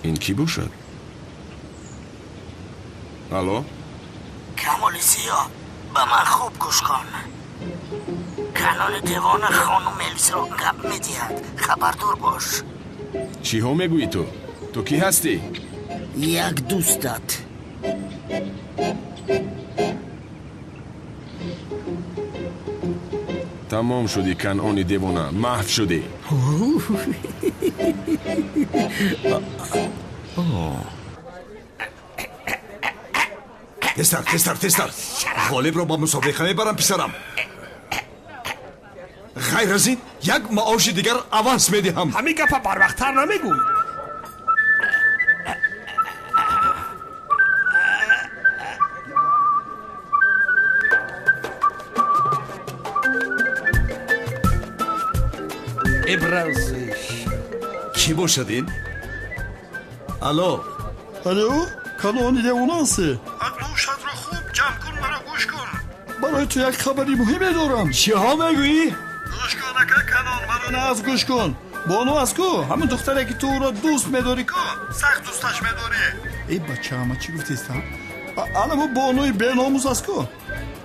Ин кӣ бошад? Алло? Камоли Сиёҳ, ба ман хуб гӯш кун. Канони девона хонум Элисро гап медиҳад. Хабардор бош. Чиҳо мегӯӣ ту? Ту кӣ ҳастӣ? Як дӯстат. Тамом шудӣ, Канъони девона, маҳв шудӣ. Тезтар, тезтар, тезтар! Ғолибро ба мусобиқа мебарам, писарам. Ғайр аз ин, як маоши дигар аванс медиҳам. Ҳамин гапа барвақттар намегӯй. Ибразиш. Кӣ бошад ин? Алло? Алло, Канъони девона ҳастӣ? Гӯшатро хуб ҷамъ кун, маро гӯш кун. Барои ту як хабари муҳиме дорам. Чиҳо мегӯӣ? Гӯш кун, ака Канъон, маро нағз гӯш кун. Бону аст ку, ҳамин духтаре ки ту ӯро дӯст медорӣ ку, сахт дӯсташ медорӣ. Эй бачаама, чӣ гуфтест? Аламу бонуи беномус аст ку.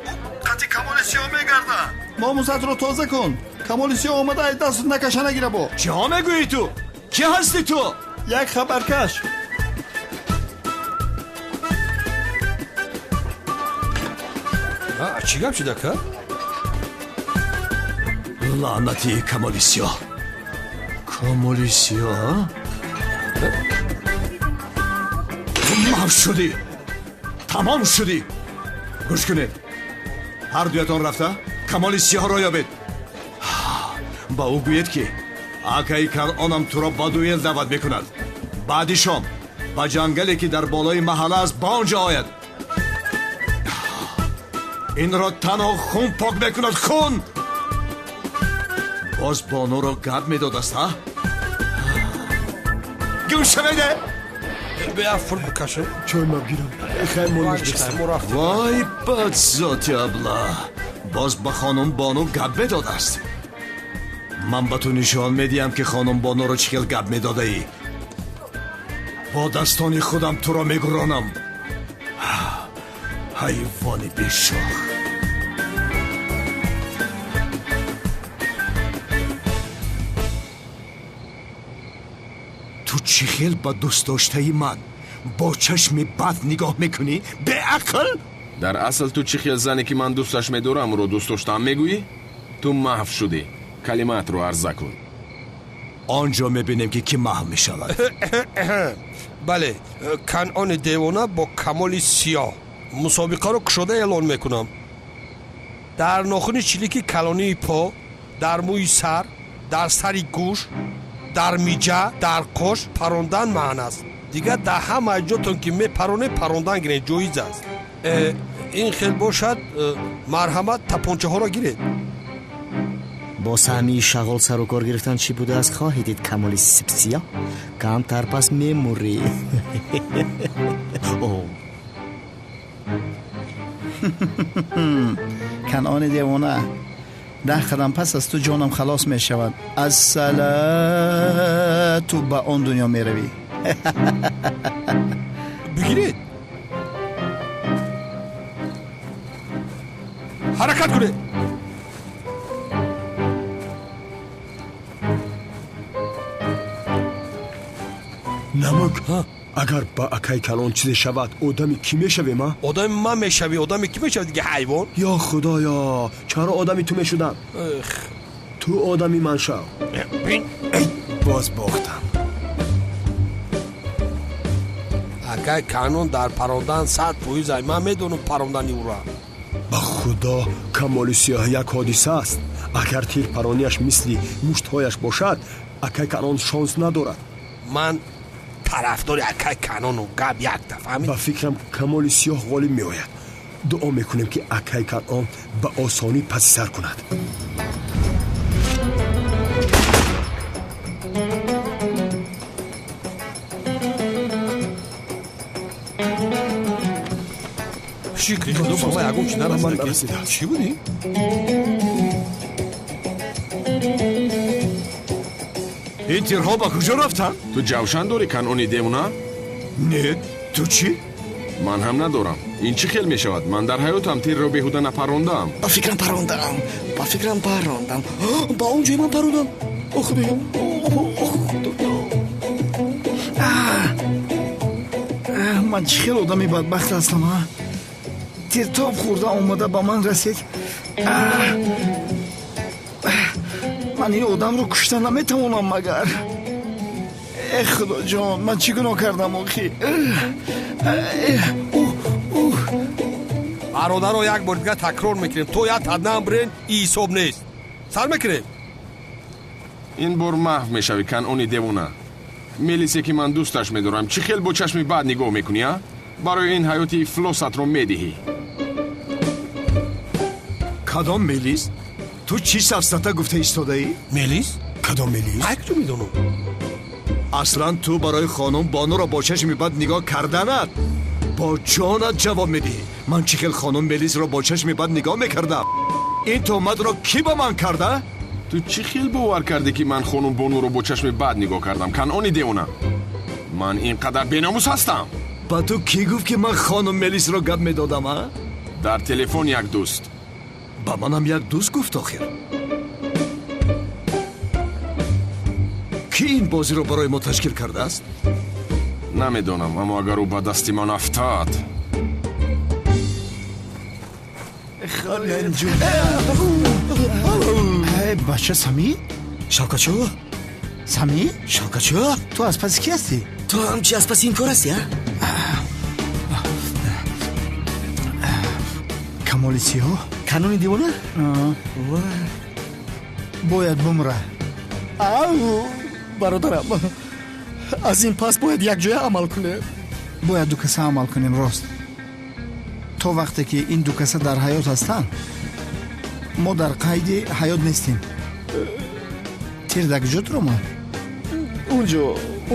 Ӯ қати Камоли Сиёҳ мегарда. Номусатро тоза кун. Камоли Сиёҳ омада ай даст накаша нагира бо. Чиҳо мегӯӣ ту? Кӣ ҳастӣ ту? Як хабаркаш. Чӣ гап шуда, ка? Лаънати Камоли Сиёҳ. Камоли Сиёҳ? Ту маҳв шудӣ. Тамом шудӣ. Гӯш кунед. Ҳар дуятон рафта Камоли Сиёҳро ёбед. Ба ӯ гӯед, ки акаи Канъонам туро ба дуэл даъват мекунад. Баъди шом ба ҷангале, ки дар болои маҳалла аст, ба он ҷо ояд. Инро танҳо хун пок мекунад, хун! Боз бонуро гап медодаст, ҳа? Гум шаведе! Бия фур бикашем. Чой ма гирам. Хайр, мо рафтем. Вой, бадзоти аблаҳ! Боз ба хонум бону гап медодаст. Ман ба ту нишон медиҳам, ки хонум бонуро чӣ хел гап медодаӣ. Бо дастони худам туро мегуронам. Ҳайвони бешох. Ту чӣ хел ба дӯстдоштаи ман бо чашми бад нигоҳ мекунӣ? Беақл? Дар асл ту чӣ хел зане, ки ман дӯсташ медорам, ӯро дӯст доштаам мегӯӣ? Ту маҳв шудӣ. Калимаатро арза кун. Он ҷо мебинем, ки кӣ маҳв мешавад. Бале, Канъони девона бо Камоли Сиёҳ. Мусобиқаро кушода эълон мекунам. Дар нохуни чилики калонии по, дар мӯи сар, дар сари гӯш, дар миҷа, дар қош парондан маън аст. Дигар дар ҳамаи ҷотон ки мепаронед, парондан гиред, ҷоиз аст. Ин хел бошад, марҳамат, тапончаҳоро гиред. Бо саҳмии шағол сару кор гирифтан чӣ будааст, хоҳӣ дид, Камоли Сипсиёҳ. Камтар пас мемурӣ. Канъони девона, 10 қадам пас аз ту ҷонам халос мешавад. Ассала, ту ба он дунё меравӣ. Бигиред. Ҳаракат кунед. Намак, агар ба акаи калон чизе шавад, одами кӣ мешавем, а? Одами ман мешавӣ, одами кӣ мешавӣ дига, ҳайвон? Ё худоё, чаро одами ту мешудам? Ту одами ман шав. Эй, боз бохтам. Акаи Канъон дар парондан 100% ай. Ман медонам парондани ӯро. Ба худо, Камоли Сиёҳ як ҳодиса аст. Агар тирпаронияш мисли муштҳояш бошад, акаи Канъон шонс надорад. Ман тарафдори акаи Канъону, гап якта, фаҳмид? Ба фикрам, Камоли Сиёҳ ғолиб меояд. Дуо мекунем, ки акаи Канъон ба осонӣ паси сар кунад. Шукри худо, ба ман ягон чӣ нарасида. Чӣ будӣ? Ин тирҳо ба куҷо рафтанд? Ту ҷавшан дорӣ, Канъони девона? Не, ту чӣ? Ман ҳам надорам. Ин чӣ хел мешавад? Ман дар ҳаётам тирро беҳуда напарондаам. Ба фикрам парондаам, ба фикрам парондам. Ба он ҷой ман парондам. О худоё, о худоё. Ман чӣ хел одами бадбахт ҳастам, а? Тиртоб хӯрда омада ба ман расид. Ман ин одамро кушта наметавонам магар. Э худоҷон, ман чӣ гуноҳ кардам охи? Бародаро, як бор дигар такрор мекунем, то як ҳад набирен, и ҳисоб нест. Сар мекунем. Ин бор маҳв мешавӣ, Канъони девона. Мелисе ки ман дӯсташ медорам, чӣ хел бо чашми бад нигоҳ мекунӣ, а? Барои ин ҳаёти ифлосатро медиҳӣ. Кадом Мелис? Ту чӣ сафсата гуфта истодаӣ? Мелис? Кадом Мелис? Ай куҷо медонам? Аслан ту барои хонум Бонуро бо чашми бад нигоҳ карданат бо ҷонат ҷавоб медиҳӣ. Ман чӣ хел хонум Мелисро бо чашми бад нигоҳ мекардам? Ин туҳматро кӣ ба ман карда? Ту чӣ хел бовар кардӣ, ки ман хонум Бонуро бо чашми бад нигоҳ кардам, Канъони девона? Ман ин қадар беномус ҳастам? Ба ту кӣ гуфт, ки ман хонум Мелисро гап медодам, а? Дар телефон як дӯст. Ба манам як дӯст гуфт охир. Кӣ ин бозиро барои мо ташкил кардааст? Намедонам, аммо агар ӯ ба дасти ман афтад. Бача Самӣ? Шавкатчо? Самӣ? Шавкатчо? Ту аз паси кӣ ҳастӣ? Ту ҳам чи аз паси ин кор ҳастӣ, а? Камоли сиёҳ? Канони девона? Бояд бумра. Ау, бародарам, аз ин пас бояд якҷоя амал кунем. Бояд ду каса амал кунем, рост. То вақте ки ин ду каса дар ҳаёт ҳастанд, мо дар қайди ҳаёт нестем. Тир дар куҷо туромад? Унҷо,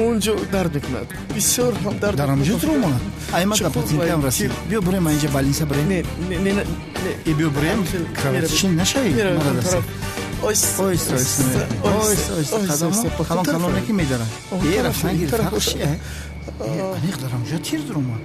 унҷо дард мекунад, бисёр ҳам дард. Дар ҳамҷо туромад? Ай, ман дар патинкаам расид. Биё бурем, инҷа больница бурем. Не, не, не, не. Биё бурем, кровоточение нашавӣ. Мара расид. Ойста, ойста, ойста, ойста, қадамҳо калон калоне ки медаранд. Е, рафтан гир, фарқ чи? Аниқ дар ҳамҷо тир дуромад.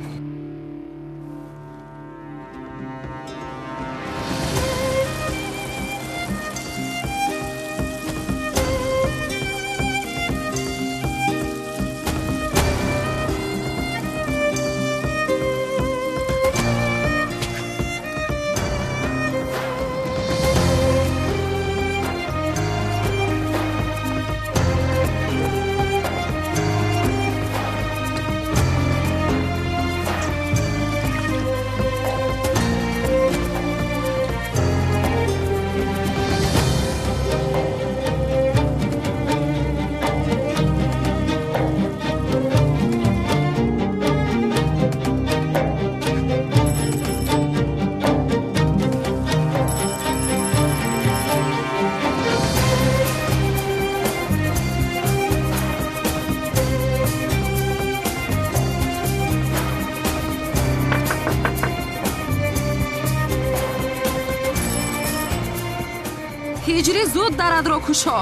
Ҳиҷрӣ, зуд даратро кушо.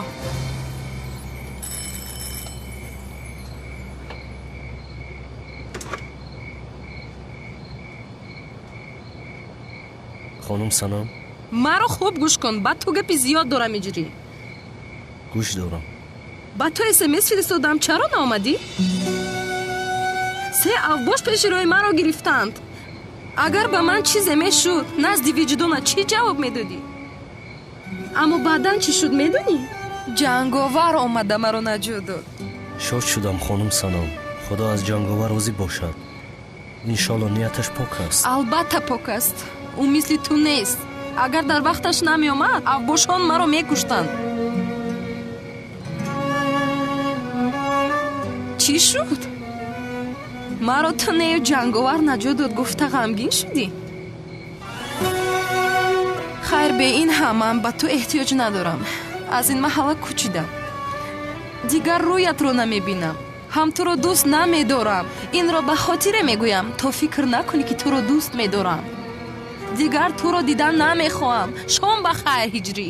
Хонум Санам. Маро хуб гӯш кун, ба ту гапи зиёд дорам, Иҷрӣ. Гӯш дорам. Ба ту СМС фиристодам, чаро наомадӣ? Се авбош пеши роҳи маро гирифтанд. Агар ба ман чизе мешуд, назди виҷдона чӣ ҷавоб медодӣ? Аммо баъдан чӣ шуд, медонӣ? Ҷанговар омада маро наҷот дод. Шод шудам, хонум Санам. Худо аз ҷанговар розӣ бошад. Иншолло, нияташ пок аст. Албатта пок аст. Ӯ мисли ту нест. Агар дар вақташ намеомад, авбошон маро мекуштанд. Чӣ шуд? Маро ту нею ҷанговар наҷот дод гуфта ғамгин шудӣ? Хайр, бе ин ҳам ман ба ту эҳтиёҷ надорам. Аз ин маҳалла кӯчидам, дигар рӯятро намебинам, ҳам туро дӯст намедорам. Инро ба хотире мегӯям, то фикр накунӣ, ки туро дӯст медорам. Дигар туро дидан намехоҳам. Шом ба хайр, Ҳиҷрӣ.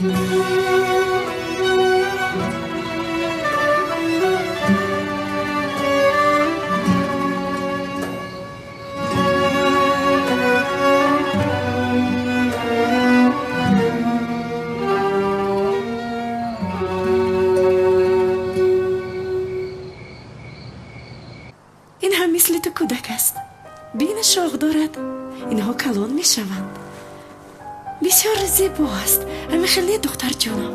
ҳам мисли ту кӯдак аст. Бина шоғ дорад. Инҳо калон мешаванд. Бисёр зебо аст. Ҳамин хел не, духтарҷонам?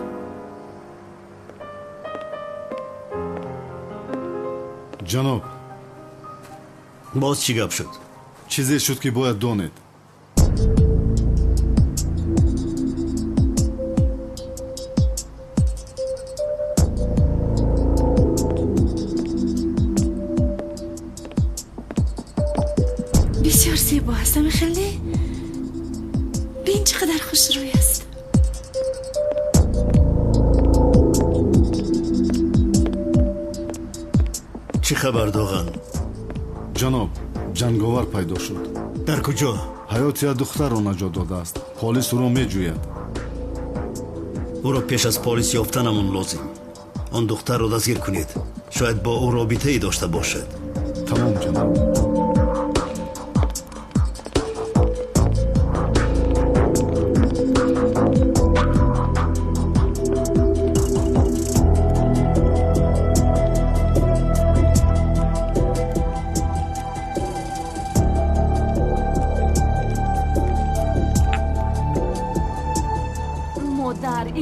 Ҷаноб, боз чӣ гап шуд? Чизе шуд, ки бояд донед. Бисёр зебо аст, ҳамин хел не? Бин чӣ қадар хушрӯй аст. Чӣ хабар, Доған? Ҷаноб, ҷанговар пайдо шуд. Дар куҷо? Ҳаёти як духтарро наҷот додааст. Полис ӯро меҷӯяд. Ӯро пеш аз полис ёфтанамон лозим. Он духтарро дастгир кунед. Шояд бо ӯ робитае дошта бошад. Тамом, ҷаноб.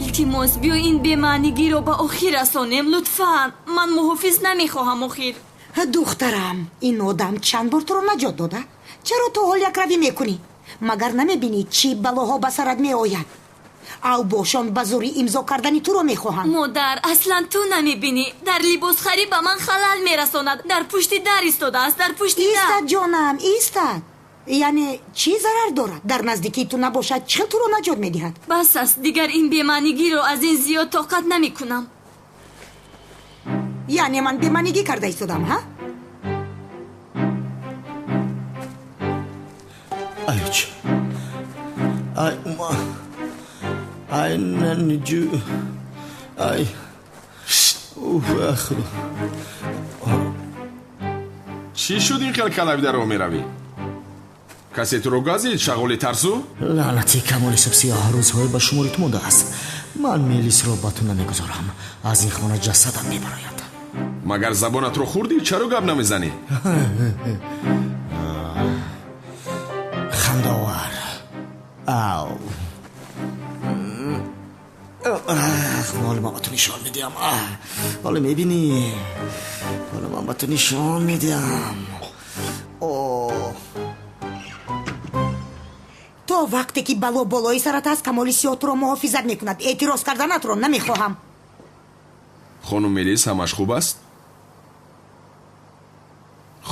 Илтимос, биё ин бемаънигиро ба охир расонем, лутфан. Ман муҳофиз намехоҳам охир. Духтарам, ин одам чанд бор туро наҷот дода? Чаро ту ҳол якравӣ мекунӣ? Магар намебинӣ, чӣ балоҳо ба сарат меояд? Авбошон ба зӯрӣ имзо кардани туро мехоҳанд. Модар, аслан ту намебинӣ. Дар либосхарӣ ба ман халал мерасонад. Дар пушти дар истодааст, дар пушти дар. Истад, ҷонам, истад. Яъне чӣ зарар дорад? Дар наздикии ту набошад, чӣ хел туро наҷот медиҳад? Бас аст, дигар ин бемаънигиро аз ин зиёд тоқат намекунам. Яъне ман бемаънигӣ карда истодам, ҳа? Айч, ай ума, ай наниҷу, ай уф, худо. Чӣ шуд ин хел калавида роҳ меравӣ? Касе туро газид, шағоли тарсу? Лаънати камоли субсиёҳ, рӯзҳое ба шумори ту мондааст. Ман Мелисро ба ту намегузорам. Аз ин хона ҷасадам мебарояд. Магар забонатро хӯрдӣ? Чаро гап намезанӣ? Хандаовар. Ав, ҳоло ман ба ту нишон медиҳам. Ҳоло мебинӣ. Ҳоло ман ба ту нишон медиҳам. То вақте ки бало болои сарат аст, камоли сиёҳ туро муҳофизат мекунад. Эътироз карданатро намехоҳам. Хонум Мелис, ҳамаш хуб аст?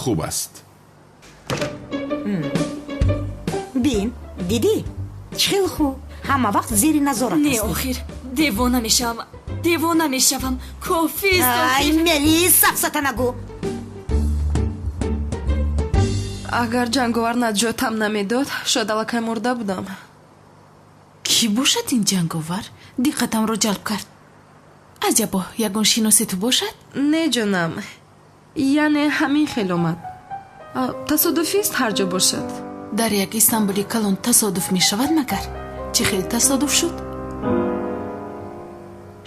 Хуб аст. Бин, дидӣ? Чӣ хел хуб. Ҳама вақт зери назорат Не, охир, девона мешавам. Девона мешавам. Кофист, ай, Мелис, сафсата нагӯ. Агар ҷанговар наҷотам намедод, шояд аллакай мурда будам. Кӣ бошад ин ҷанговар? Диққатамро ҷалб кард. Аҷабо, ягон шиноси ту бошад? Не, ҷонам, яъне ҳамин хел омад. Тасодуфист ҳар ҷо бошад. Дар як Истанбули калон тасодуф мешавад магар? Чӣ хел тасодуф шуд?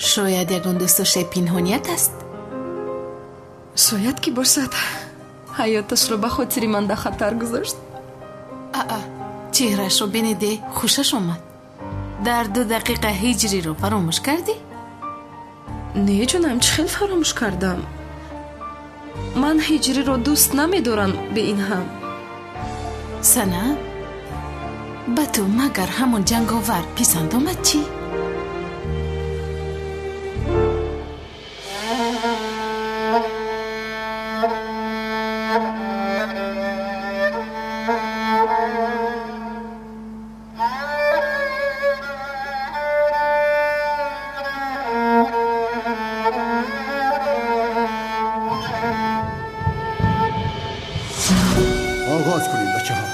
Шояд ягон дӯстдоштаи пинҳоният аст? Шояд ки бошад. Ҳаёташро ба хотири ман дар хатар гузошт. Аа, чеҳрашро бинеде, хушаш омад. Дар 2 дақиқа ҳиҷриро фаромӯш кардӣ? Не, ҷонам, чӣ хел фаромӯш кардам? Ман ҳиҷриро дӯст намедорам бе ин ҳам. Сана, ба ту магар ҳамон ҷанговар писанд омад чӣ? Оғоз кунем, бачаҳо.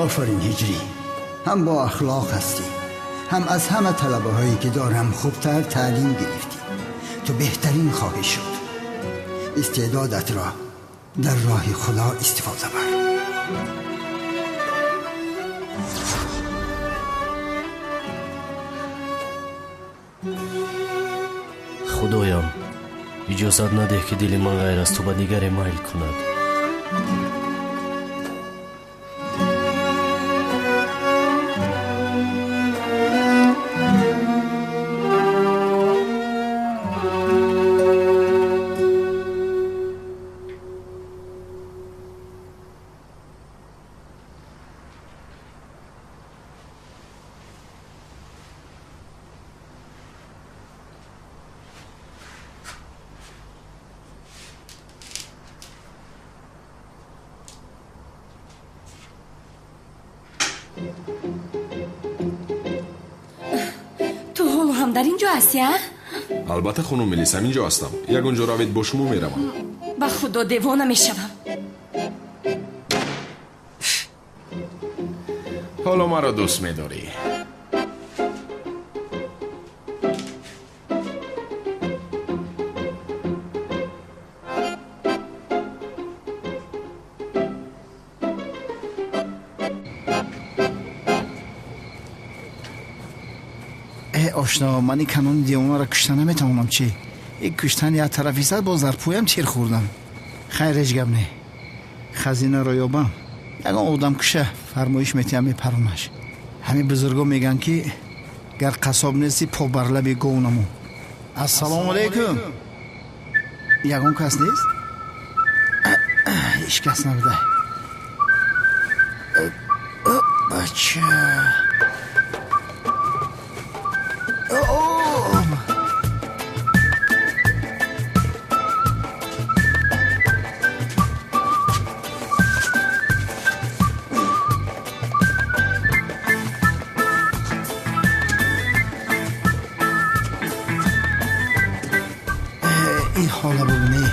Офарин Ҳиҷрӣ, ҳам бо ахлоқ ҳастӣ, ҳам аз ҳама талабаҳое ки дорам хубтар таълим гирифтӣ. Ту беҳтарин хоҳӣ шуд. Истеъдодатро дар роҳи Худо истифода бар. Худоям, иҷозат надеҳ, ки дили ман ғайр аз ту ба дигаре майл кунад. Ту ҳоло ҳам дар ин ҷо ҳастӣ, а? Албатта, хонум Мелис, ҳамин ҷо ҳастам. Ягон ҷо равед, бо шумо меравам. Ба Худо, девона мешавам. Ҳоло маро дӯст медорӣ. Ошно, ман ин Канони девонаро кушта наметавонам. Чи ин куштан як тарафи сад, боз дар пӯям тир хӯрдам. Хайр, ҳеҷ гап не, хазинаро ёбам, ягон одамкуша фармоиш метиҳам, мепаронаш. Ҳамин бузурго мегӯянд, ки гар қассоб нестӣ, по бар лаби гов намо. Ассалому алайкум, ягон кас нест? Ҳеҷ кас набуда. Бача. Ин ҳола бубинӣ,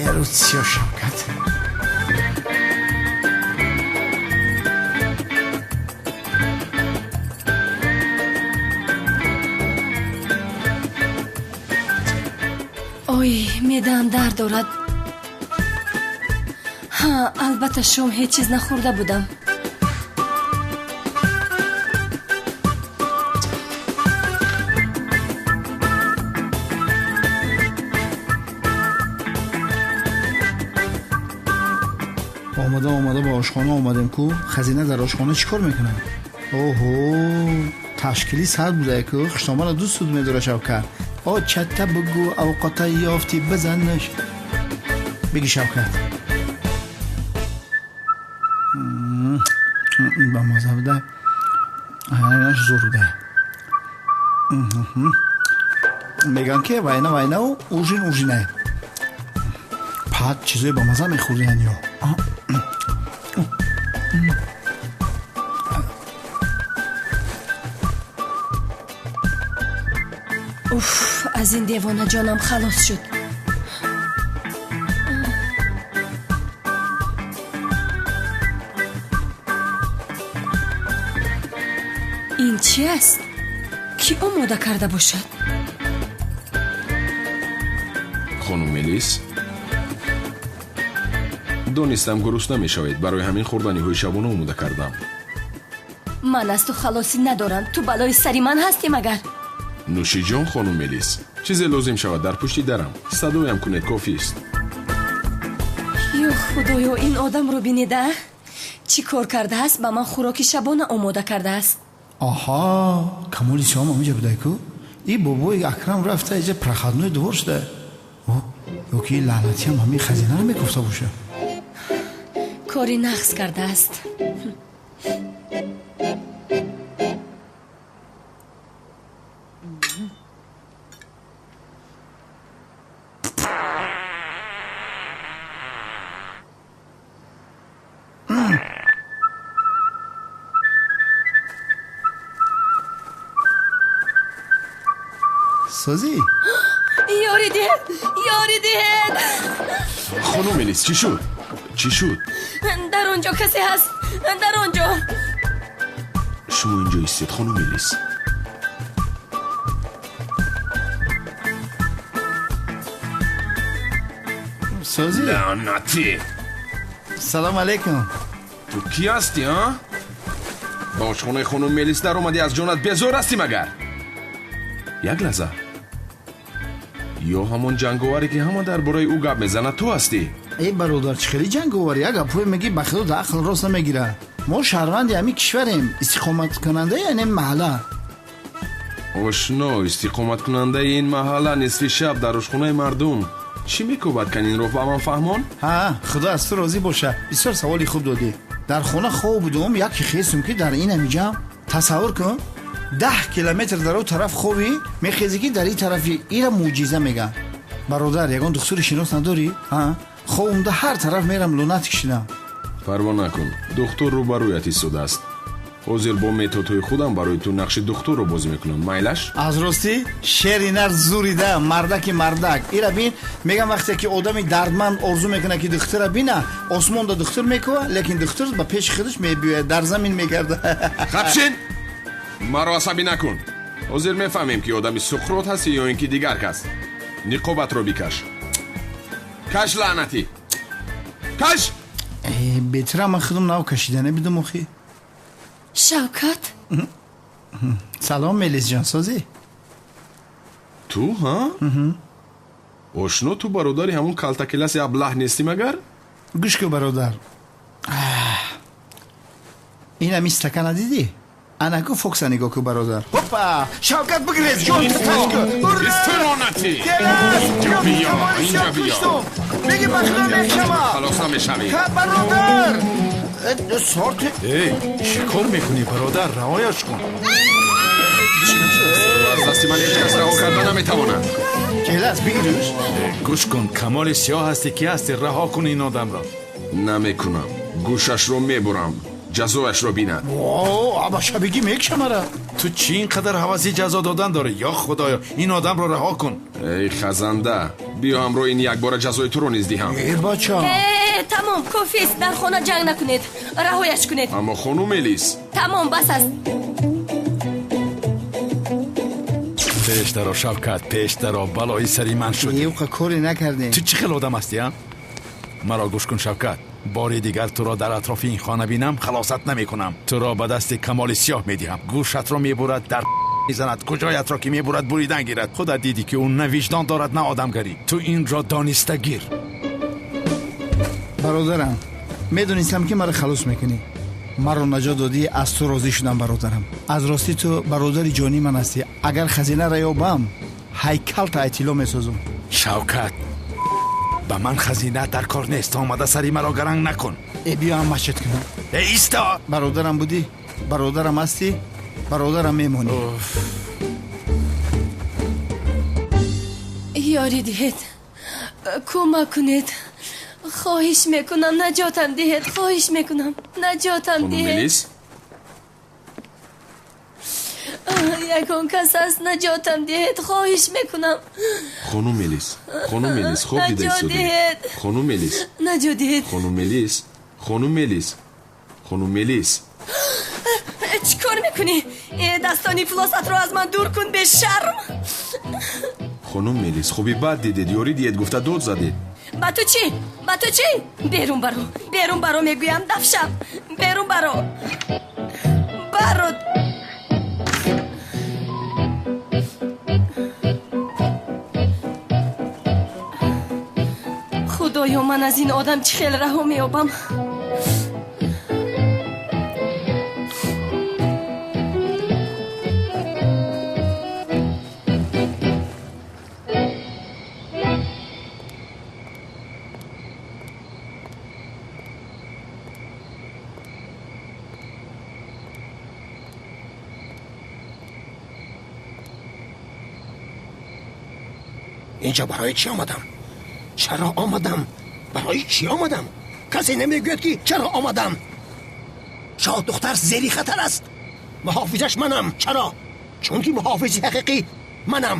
Эрутсиё Шавкат. Ой, меъдаам дард дорад. Ҳа, албатта, шом ҳеҷ чиз нахӯрда будам. Омада омада ба ошхона омадем ку, хазина дар ошхона чӣ кор мекунад? Оҳо, ташкили сар будае ку, хуштомаро ду суд медора Шавкат. О, чатта бугӯ, авқота ёфтӣ, бизанаш. Биги, Шавкат. Ба маза буда. Аш зур буда. Мегӯянд, ки вайна вайнау ужин ужинае. Пад чизои ба маза мехӯрдиян ё. Уф, аз ин девона ҷонам халос шуд. Ин чи аст? Кӣ омода карда бошад? Хонум Мелис, донистам, гурусна мешавед, барои ҳамин хӯрданиҳои шабона омода кардам. Ман аз ту халосӣ надорам. Ту балои сари ман ҳастӣ магар? Нӯшиҷон, хонум Мелис, чизе лозим шавад, дар пушти дарам, садоям кунед, кофист. Ё Худоё, ин одамро бинеда, чӣ кор кардааст? Ба ман хӯроки шабона омода кардааст. Аҳа, Камоли Сиём ҳаминҷа будай ку. И бобои Акрам рафта иҷа проходной двор шуда. Ё ки лаънатиам ҳамин хазинаро мекуфта бошад. Кори нағз кардааст. Созӣ? Ёрӣ диҳед, ёрӣ диҳед! Хонум Мелис, чӣ шуд, чӣ шуд? Дар он ҷо касе ҳаст, Дар он ҷо. Шумо инҷо истед, хонум Элис. Созӣ? Лаънатӣ! Салом алейкум. Ту кӣ ҳастӣ, а? Ба ошхонаи хонум Мелис даромадӣ, аз ҷонат безор ҳастӣ магар? Як лаҳза. Ё ҳамон ҷанговаре ки ҳама дар бораи ӯ гап мезанад ту ҳастӣ? Эй бародар, чӣ хеле ҷанговарӣ? Як гапҳое мегӣ, ба худо дар ақл рост намегирад. Мо шаҳрванди ҳамин кишварем, истиқоматкунандаи ин маҳалла. Ошно, истиқоматкунандаи ин маҳалла нисфи шаб дар ошхонаи мардум чӣ мекӯбад? Кан инро ба ман фаҳмон? Ҳа, худо аз ту розӣ бошад. Бисёр саволи хуб додӣ. Дар хона хоб будум, яке хестум ки дар ин ҳамиҷам. Тасаввур кун, 10 километр дар он тараф хобӣ, мехезӣ ки дар ин тарафи ира мӯъҷиза мегӯянд. Бародар, ягон духтури шинос надорӣ? Ҳа, хобумда ҳар тараф мерам, лунатик шудам. Парво накун, духтур рӯбарӯят истодааст. Ҳозир бо методҳои худам барои ту нақши духтурро бозӣ мекунам. Майлаш? Аз ростӣ шери нар зурида, мардаки мардак. Ира бин, мегам вақте ки одами дардманд орзу мекунад ки духтура бина, осмонда духтур мекува, лекин духтур ба пеши худаш мебиёяд, дар замин мегарда. Хапшин! Маро асабӣ накун. Ҳозир мефаҳмем ки одами суқрот ҳастӣ ё ин ки дигар кас. Ниқобатро бикаш. Каш, лаънатӣ! Каш! Бетира ман худам нав кашида набидам охи. Шавкат? Салом, Мелисҷон, созӣ? Ту, ҳа? Ошно, ту бародари ҳамон калтакеласи аблаҳ нестӣ магар? Гӯш кун, бародар. Ин ҳамин стакана дидӣ? Анаку фокса нигоҳ кун, бародар. Ҳопа! Шавкат, бигрез, ҷон таташ кун. Истиронатӣ! Инҷа биё, инҷа биё. Меги ба худо мешава. Халос намешавӣ. Бародар! Эй, чӣ кор мекунӣ, бародар? Раҳояш кун. Аз дасти ман ҳеҷ кас раҳо карда наметавонад. Келас, бигирӯш. Гӯш кун, Камоли Сиёҳ ҳастӣ, ки ҳастӣ? Раҳо кун ин одамро. Намекунам. Гӯшашро мебурам. Ҷазояшро бинад. Абаша бигӣ мекша мара. Ту чӣ ин қадар ҳаваси ҷазо додан дорӣ? Ё худоё, ин одамро раҳо кун. Эй хазанда, биё ҳамроҳ ин якбора ҷазои туро низ диҳам. Э бача. Тамом, кофист, дар хона ҷанг накунед, раҳояш кунед. Аммо хонум Элис. Тамом, бас аст. Пештаро, Шавкат, пештаро, балои сари ман шуд. Юқа коре накардем. Ту чӣ хел одам ҳастӣ, а? Маро гӯш кун, Шавкат. Бори дигар туро дар атрофи ин хона бинам, халосат намекунам. Туро ба дасти Камоли Сиёҳ медиҳам. Гӯшатро мебурад, дар мезанад, куҷоятро ки мебурад, буридан гирад. Худат дидӣ ки ӯ на виҷдон дорад, на одамгарӣ. Ту инро дониста гир. Бародарам, медонистам ки маро халос мекунӣ. Маро наҷот додӣ, аз ту розӣ шудам, бародарам. Аз ростӣ ту бародари ҷонии ман ҳастӣ. Агар хазинаро ёбам, ҳайкалта айтило месозам. Шавкат, ба ман хазина дар кор нест. Омада сари маро гаранг накун. Э, биё ҳам машид кунам. Э, исто! Бародарам будӣ, бародарам ҳастӣ, бародарам мемонӣ. Ёрӣ диҳед, кӯмак кунед. Хоҳиш мекунам, наҷотам диҳед. Хоҳиш мекунам, наҷотам диҳед. Мелис? Ягон кас аст, наҷотам диҳед. Хоҳиш мекунам. Хонум Мелис, хонум Мелис, хоб дида истодаед. Хонум Мелис, наҷот диҳед. Хонум Мелис, хонум Мелис, хонум Мелис. Чӣ кор мекунӣ? Дастони флосатро аз ман дур кун, бешарм. Хонум Мелис, хоби бад дидед, ёрӣ диҳед гуфта дод задед. Ба ту чӣ? Ба ту чӣ? Берун баро, берун баро мегӯям, дафшаб. Берун баро. Баро. Худоё, ман аз ин одам чӣ хел раҳо меёбам? Инҷо барои чӣ омадам? Чаро омадам? Барои чӣ омадам? Касе намегӯяд ки чаро омадам. Шоҳдухтар зери хатар аст. Муҳофизаш манам. Чаро? Чунки муҳофизи ҳақиқӣ манам.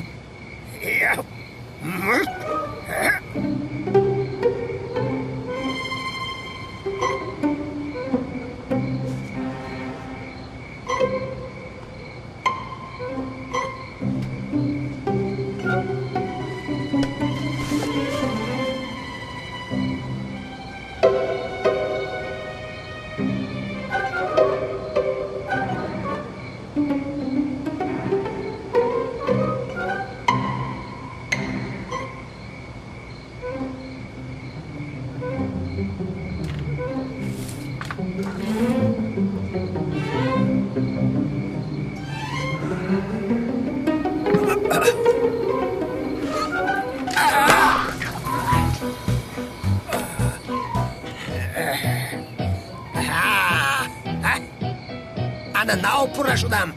Ана нав пурра шудам.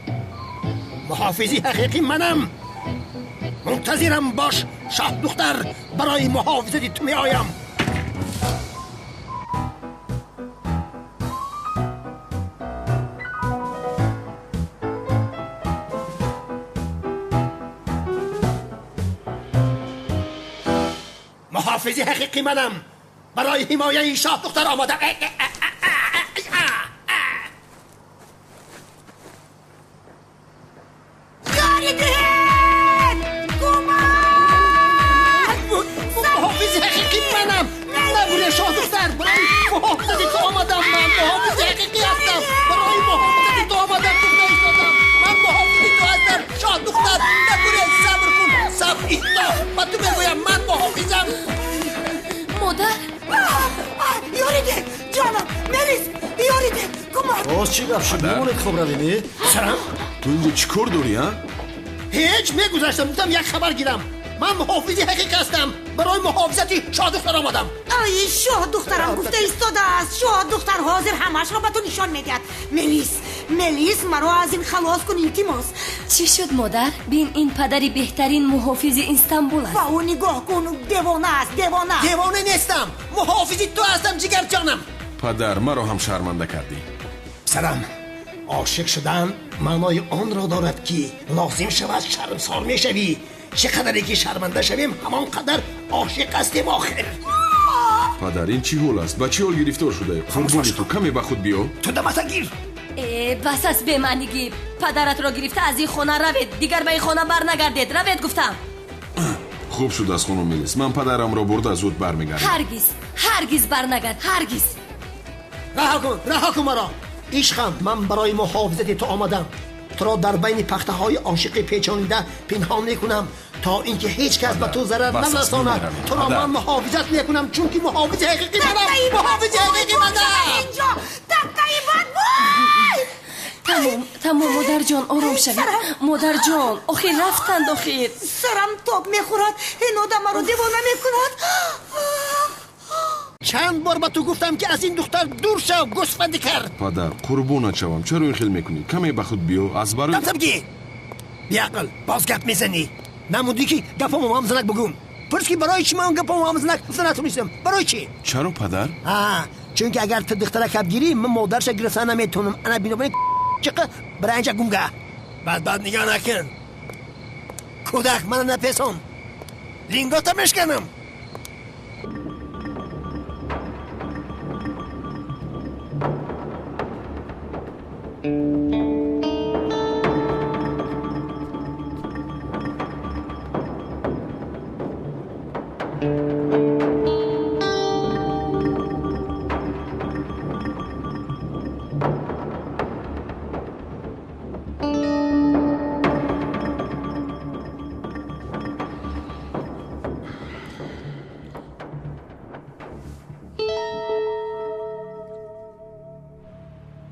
Муҳофизи ҳақиқӣ манам. Мунтазирам бош, шоҳдухтар, барои муҳофизати ту меоям. Муҳофизи ҳақиқӣ манам. Барои ҳимояи шоҳдухтар омадам. Ёри диҳед! Кӯмак! Муҳофизи ҳақиқӣ манам. Набуре, шоҳдухтар, барои муҳофизати ту омадам. Ман муҳофизи ҳақиқӣ ҳастам. Барои муҳофизати ту омадам. Гуфта истодам. Ман муҳофизи ту ҳастам, шоҳдухтар. Набуре, сабр кун. Сабр, исто. Ба ту мегӯям, ман муҳофизам. Модар! Ёри деҳ, ҷонам, Мелис, ёри деҳ, кӯмак! Боз чӣ гап шуд? Мемонед хоб равем, э? Сарам? Ту инҷо чӣ кор дорӣ, а? Ҳеҷ, мегузаштам, гуфтам як хабар гирам. Ман муҳофизи ҳақиқӣ ҳастам. Барои муҳофизати шоҳдухтар омадам. Ай, шоҳдухтарам гуфта истодааст. Шоҳдухтар ҳозир ҳамаашро ба ту нишон медиҳад. Мелис, Мелис, маро аз ин халос кун, илтимос. Чӣ шуд, модар? Бин, ин падари беҳтарин муҳофизи Истанбул аст. Ба ӯ нигоҳ кун, девона аст, девона. Девона нестам, муҳофизи ту ҳастам, ҷигарҷонам. Падар, маро ҳам шарманда кардӣ. Писарам, ошиқ шудан маънои онро дорад, ки лозим шавад шармсор мешавӣ. Чӣ қадаре ки шарманда шавем, ҳамон қадар ошиқ ҳастем охир. Падар, ин чӣ ҳол аст? Ба чӣ ҳол гирифтор шудаӣ? Қурбони ту, каме ба худ биё. Ту дамата гир. Э, бас аст бемаънигӣ. Падаратро гирифта аз ин хона равед. Дигар ба ин хона барнагардед. Равед, гуфтам. Хуб шудааст, хонум Мелис. Ман падарамро бурда зуд бармегардам. Ҳаргиз, ҳаргиз барнагард, ҳаргиз. Раҳо кун, раҳо кун маро. Ишқам, ман барои муҳофизати ту омадам. Туро дар байни пахтаҳои ошиқӣ печонида пинҳон мекунам, то ин ки ҳеҷ кас ба ту зарар нарасонад. Туро ман муҳофизат мекунам, чунки муҳофизи ҳақиқӣ манам. Муҳофизи ҳақиқӣ манам. Инҷо тактаи бад вой! Тамом, тамом, модарҷон, ором шавед. Модарҷон, охир рафтанд, охир. Сарам тоб мехӯрад. Ин одам маро девона мекунад. Чанд бор ба ту гуфтам, ки аз ин духтар дур шав, гӯсфанди кар. Падар, қурбонат шавам, чаро ин хел мекунӣ? Каме ба худ биё, аз барои Дамтам ки беақл, боз гап мезанӣ. Намудӣ ки гапамо ҳамзанак бугум. Пурс, ки барои чӣ ман гапамо ҳамзанак гуфта натонистам? Барои чӣ? Чаро, падар? Чунки агар ту духтаракап гирӣ, ман модарша гирифта наметавонам. Ана бинобар ин чиқа бираинҷа гумга. Баъд баъд нигоҳ накун. Кӯдак, мана напесон. Лингота мешканам.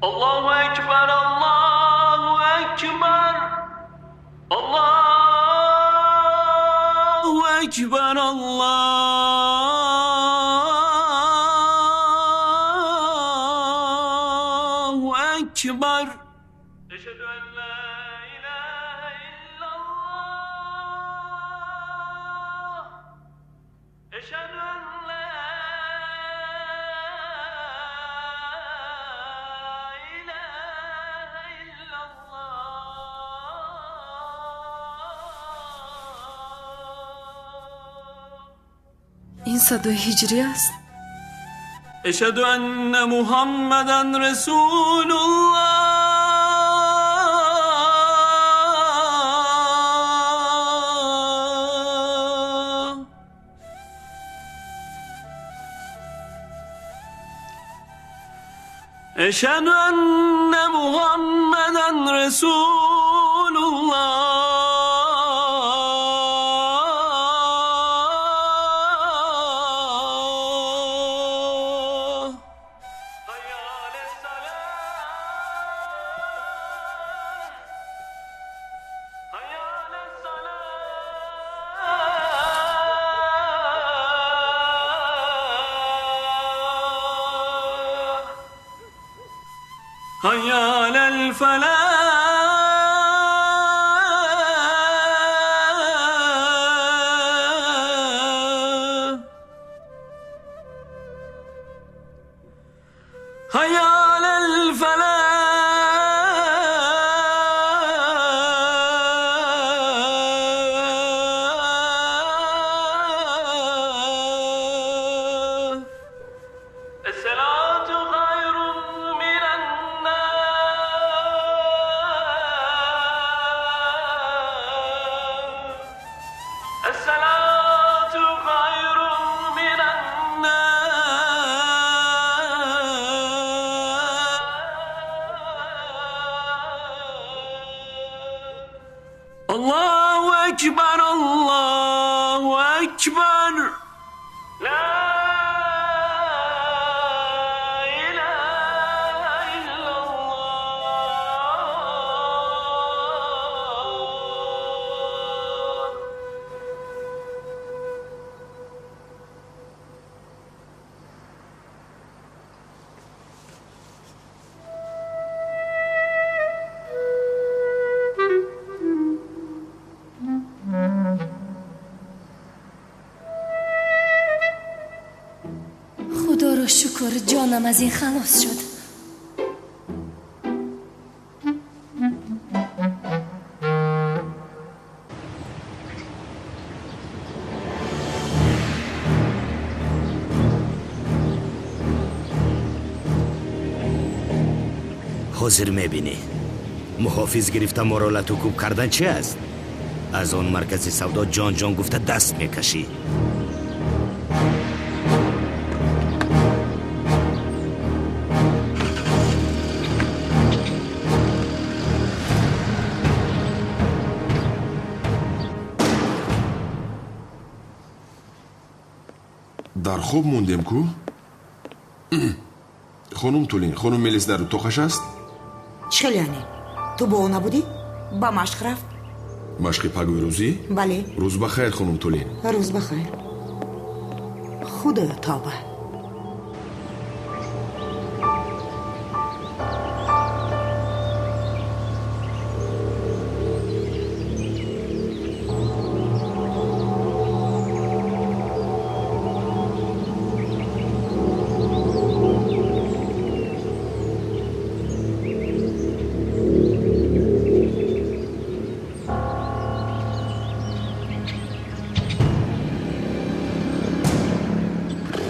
Allahu Ekber, Allahu Ekber, Allahu Ekber, Allahu Ekber. Eşhedü en la ilahe illallah. Eşhedü en la ilahe illallah. Ин садои ҳиҷрӣ аст. Eşhedü enne Muhammeden Resulullah. Eşhedü enne Muhammeden Resulullah. حي على الفلاح حي على الفلاح الصلاة خير من النوم الصلاة خير من النوم الله أكبر الله أكبر لا إله إلا الله. Худоро шукр, ҷонам аз ин халос шуд. Ҳозир мебинӣ, муҳофиз гирифта моро латукӯб кардан чи аст? Аз он маркази савдо ҷон ҷон гуфта даст мекашӣ. Дар хоб мондем ку? Хонум Тулин, хонум Мелис дар утоқаш аст? Чӣ хел яъне? Ту бо ӯ набудӣ? Ба машқ рафт? Машқи пагоҳи рӯзӣ? Бале. Рӯз ба хайр, хонум Тулин. Рӯз ба хайр. Худоё, тавба.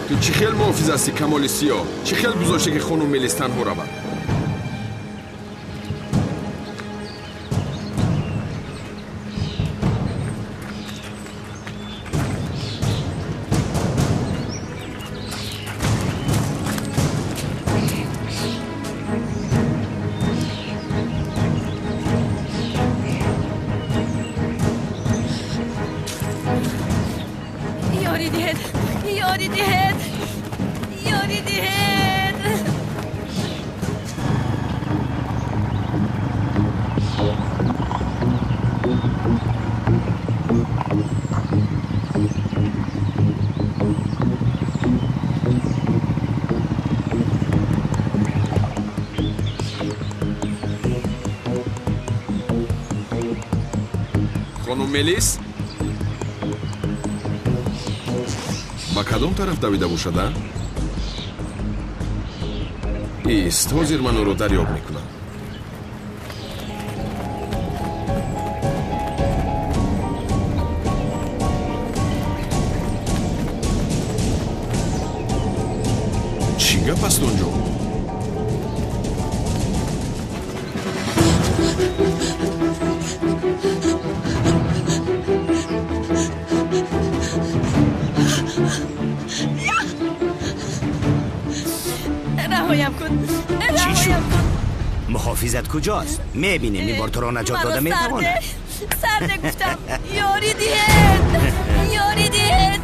Ту чӣ хел муҳофиз ҳастӣ, Камоли Сиёҳ? Чӣ хел гузоште, ки хонум Мелис танҳо равад? Ёрӣ диҳед, ёрӣ диҳед, ёрӣ диҳед. Хонум Мелис? Ба кадом тараф давида бошад, а? Ист, ҳозир ман ӯро дарёб мекунам. Чӣ гап аст он ҷо? Раҳоям кун, Чӣ шуд? раҳоям кун. Муҳофизат куҷост? Мебинем, ин бор туро наҷот Маро дода метавонад. Сарде, сарде гуфтам. Ёрӣ диҳед, ёрӣ диҳед.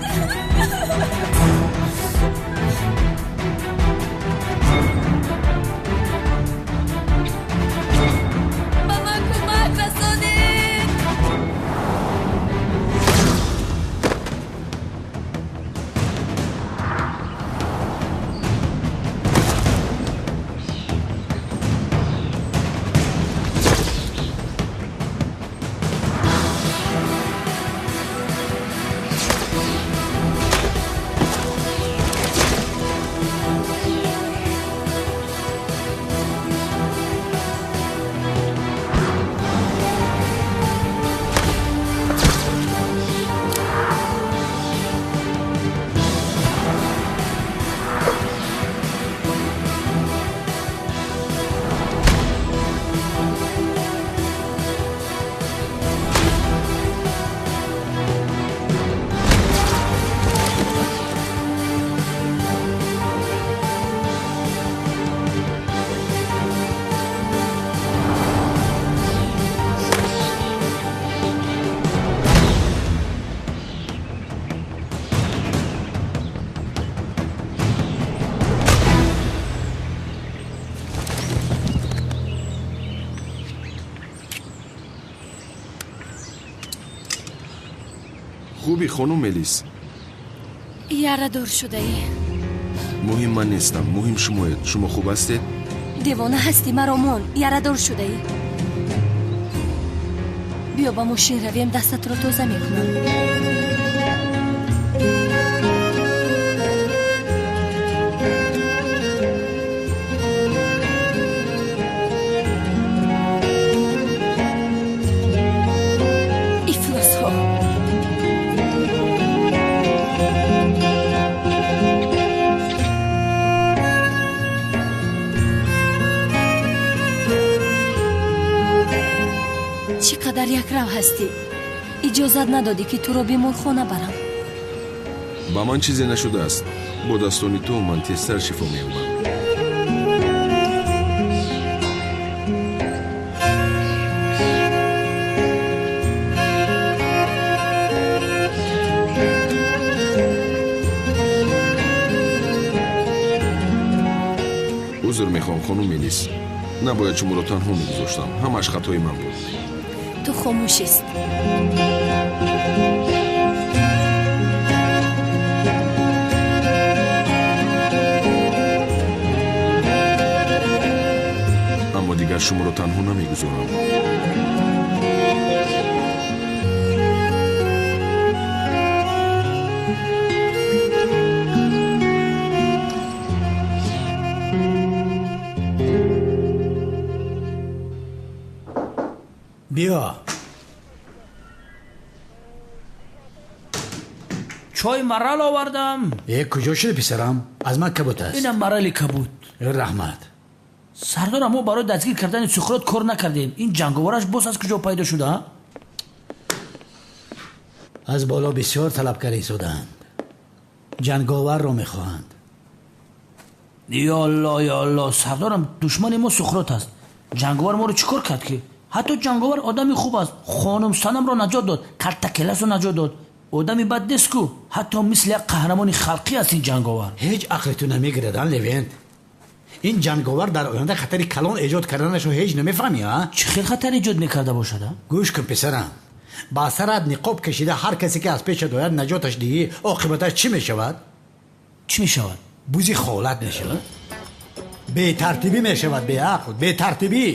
Ба ман кӯмак расонед. Хуби, хонум Мелис? Ярадор шудаӣ. Муҳим ман нестам, муҳим шумоед. Шумо хуб ҳастед? Девона ҳастӣ, маро мон. Ярадор шудаӣ. Биё ба мошин равем, дастатро тоза мекунам. Ифлосҳо. Чӣ қадар якрав ҳастӣ. Иҷозат надодӣ, ки туро беморхона барам. Ба ман чизе нашудааст. Бо дастони ту ман тезтар шифо меёбам. Узр мехоҳам, хонум Мелис. Набояд шуморо танҳо мегузоштам. Ҳамааш хатои ман буд. Ту хомӯшист. Аммо дигар шуморо танҳо намегузорам. Биё. Чой марал овардам. Э, куҷо шуди, писарам? Аз ман кабут аст. Инам марали кабут. Э, раҳмат. Сардора, мо барои дастгир кардани Сухрот кор накардем. Ин ҷанговараш боз аз куҷо пайдо шуда? Аз боло бисёр талабкар истодаанд. Ҷанговарро мехоҳанд. Ё Алло, ё Алло, сардорам, душмани мо Сухрот аст. Ҷанговар моро чӣ кор кард ки? Ҳатто ҷанговар одами хуб аст. Хонум Санамро наҷот дод, калтакеласро наҷот дод. Одами бад нест ку. Ҳатто мисли як қаҳрамони халқӣ аст ин ҷанговар. Ҳеҷ ақли ту намегирад, ан Левент. Ин ҷанговар дар оянда хатари калон эҷод карданашро ҳеҷ намефаҳмӣ, а? Чӣ хел хатар эҷод мекарда бошад, а? Гӯш кун, писарам. Ба сарат ниқоб кашида ҳар касе ки аз пешат ояд наҷоташ диҳӣ, оқибаташ чӣ мешавад? Чӣ мешавад? Бузи холат мешавад. Бетартибӣ мешавад, беақл, бетартибӣ.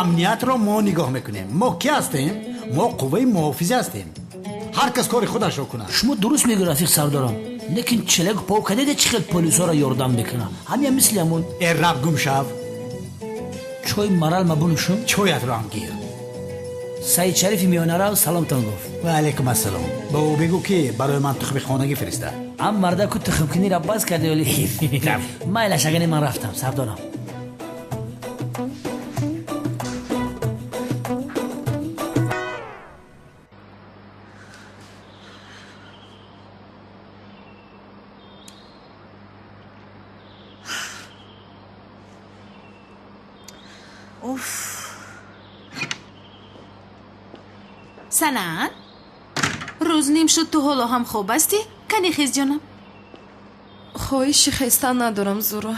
Амниятро мо нигоҳ мекунем. Мо кӣ ҳастем? Мо қувваи муҳофизӣ ҳастем. Ҳар кас кори худашро кунад. Шумо дуруст мегӯед, рафиқ сардорам. Лекин челек пов кадеде чӣ хел полисҳоро ёрдам мекунад. Ҳамин мисли ҳамон. Э, раб, гум шав. Чой марал мабунушум? Чоятро ҳам гир. Саид Шарифи миёнарав саломтон гуфт. Ва алайкум ассалом. Ба ӯ бигӯ, ки барои ман тухми хонагӣ фиристад. Ам мардаку тухмкиниро бас карде, вале майлаш агане ман рафтам, сардорам. Санаат, рӯз ним шуд, ту ҳоло ҳам хоб ҳастӣ? Кани хез, ҷонам. Хоҳиши хестан надорам, Зуро.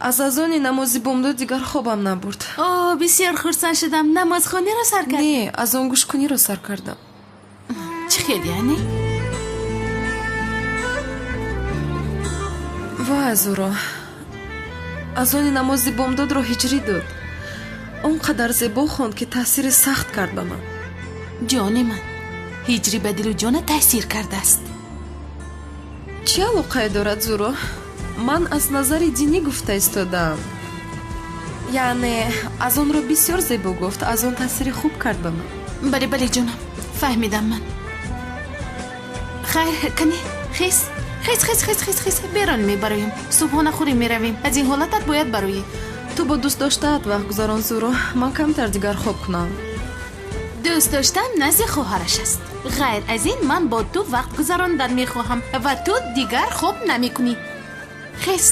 Аз азони намози бомдод дигар хобам набурд. О, бисёр хурсанд шудам. Намозхониро сар кардӣ? Не, азон гӯшкуниро сар кардам. Чӣ хел яъне? Вай, Зуро, азони намози бомдодро ҳиҷрӣ дод. Он қадар зебо хонд, ки таъсири сахт кард ба ман. Ҷони ман, ҳиҷрӣ ба дилу ҷона таъсир кардааст. Чӣ алоқае дорад, Зуро? Ман аз назари динӣ гуфта истодаам. Яъне аз онро бисёр зебо гуфт, аз он таъсири хуб кард ба ман. Бале, бале, ҷонам, фаҳмидам ман. Хайр, кани хез, хез, хез, хез, хез, хез, берон мебароем. Субҳонахӯрӣ меравем. Аз ин ҳолатат бояд бароӣ. Ту бо дӯст доштаат вақт гузарон, Зуро. Ман камтар дигар хоб кунам. Дӯст доштам назди хоҳараш аст. Ғайр аз ин ман бо ту вақт гузарондан мехоҳам ва ту дигар хоб намекунӣ. Хез.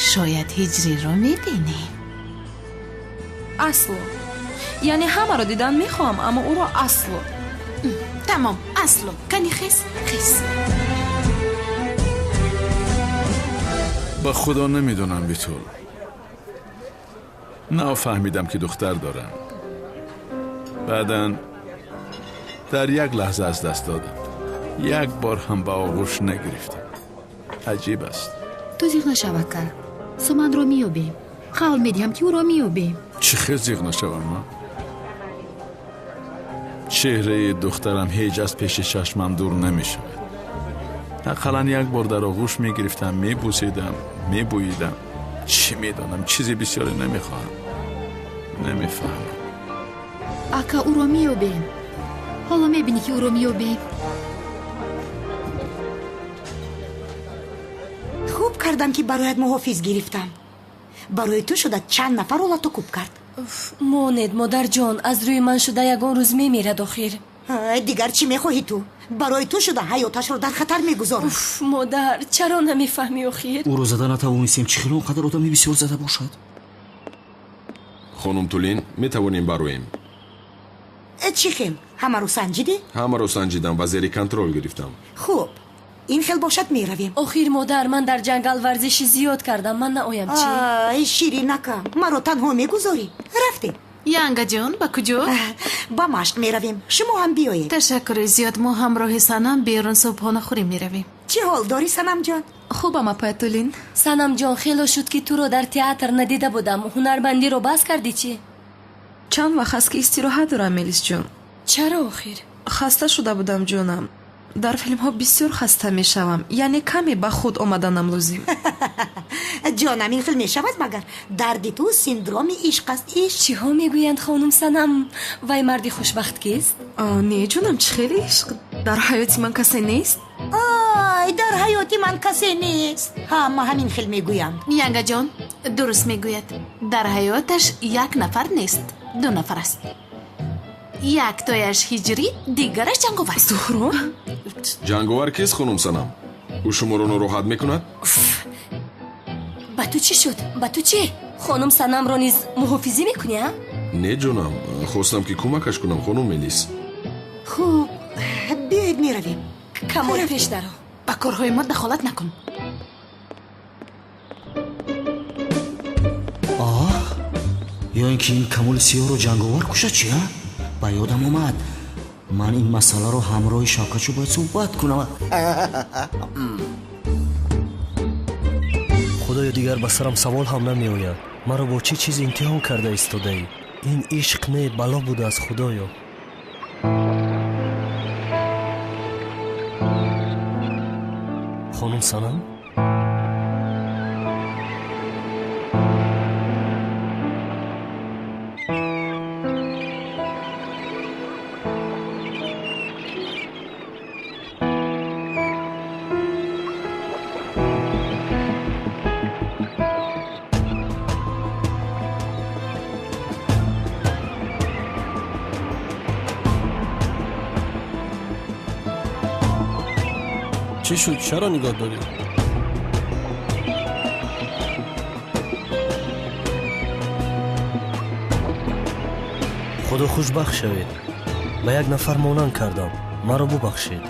Шояд ҳиҷриро мебинем. Асло. Яъне ҳамаро дидан мехоҳам, аммо ӯро асло. Тамом, асло. Кани хез, хез. Ба худо намедонам, Битул. Нафаҳмидам, ки духтар дорам. Баъдан дар як лаҳза аз даст додам. Як бор ҳам ба оғӯш нагирифтем. Аҷиб аст. Ту зиғ нашав, ака. Суманро меёбем. Қавл медиҳам, ки ӯро меёбем. Чӣ хел зиғ нашавам, а? Чеҳраи духтарам ҳеҷ аз пеши чашмам дур намешавад. Ақаллан як бор дар оғӯш мегирифтам, мебӯсидам, мебӯидам. Чӣ медонам, чизи бисёре намехоҳам. Намефаҳмам. Ака, ӯро меёбем. Ҳоло мебинӣ, ки ӯро меёбем. Хуб кардам, ки бароят муҳофиз гирифтам. Барои ту шуда чанд нафарро латукӯб кард. Монед, модарҷон, аз рӯи ман шуда ягон рӯз мемирад охир. Дигар чӣ мехоҳӣ ту? Барои ту шуда ҳаёташро дар хатар мегузорад. Уф, модар, чаро намефаҳмӣ охир? Ӯро зада натавонистем. Чӣ хел он қадар одами бисёр зада бошад? Хонум Тулин, метавонем бароем. Чӣ хел? Ҳамаро санҷидӣ? Ҳамаро санҷидам ва зери контрол гирифтам. Хуб, ин хел бошад, меравем. Охир, модар, ман дар ҷангал варзиши зиёд кардам, ман наоям чӣ? Ай, ширинака, маро танҳо мегузорӣ? Рафтем. Янгаҷон, ба куҷо? Ба машқ меравем. Шумо ҳам биёед. Ташаккури зиёд. Мо ҳамроҳи Санам берун субҳонахӯрӣ меравем. Чӣ ҳол дорӣ, Санамҷон? Хубам, апай Тулин. Санамҷон, хело шуд, ки туро дар театр надида будам. Ҳунармандиро бас кардӣ чӣ? Чанд вақт аст, ки истироҳат дорам, Мелисҷон. Чаро охир? Хаста шуда будам, ҷонам. Дар филмҳо бисёр хаста мешавам, яъне каме ба худ омаданам лозим. Ҷонам, ин хел мешавад магар? Дарди ту синдроми ишқ аст, ишқ. Чиҳо мегӯянд, хонум Санам? Вай марди хушбахт кист? Не, ҷонам, чӣ хеле ишқ? Дар ҳаёти ман касе нест. Ай, дар ҳаёти ман касе нест. Ҳама ҳамин хел мегӯянд. Янгаҷон дуруст мегӯяд. Дар ҳаёташ як нафар нест, ду нафар аст. Яктояш ҳиҷрӣ, дигараш ҷанговар. Зуҳро? Ҷанговар кист, хонум Санам? Ӯ шуморо нороҳат мекунад? Ба ту чӣ шуд? Ба ту чӣ? Хонум Санамро низ муҳофизӣ мекунӣ, а? Не, ҷонам, хостам, ки кӯмакаш кунам, хонум Мелис. Хуб, биёед меравем. Камол, пеш даро. Ба корҳои мо дахолат накун. Оҳ, ё ин ки ин Камоли Сиёҳро ҷанговар кушад чи, а? Ба ёдам омад, ман ин масъаларо ҳамроҳи Шавкатшо бояд суҳбат кунам. Худоё, дигар ба сарам савол ҳам намеояд. Маро бо чӣ чиз имтиҳон карда истодаӣ? Ин ишқ не, бало будааст, худоё. Хонум Санам? Чӣ шуд? Чаро нигоҳ дорӣ? Худо хушбахт шавед. Ба як нафар монанд кардам. Маро бубахшед.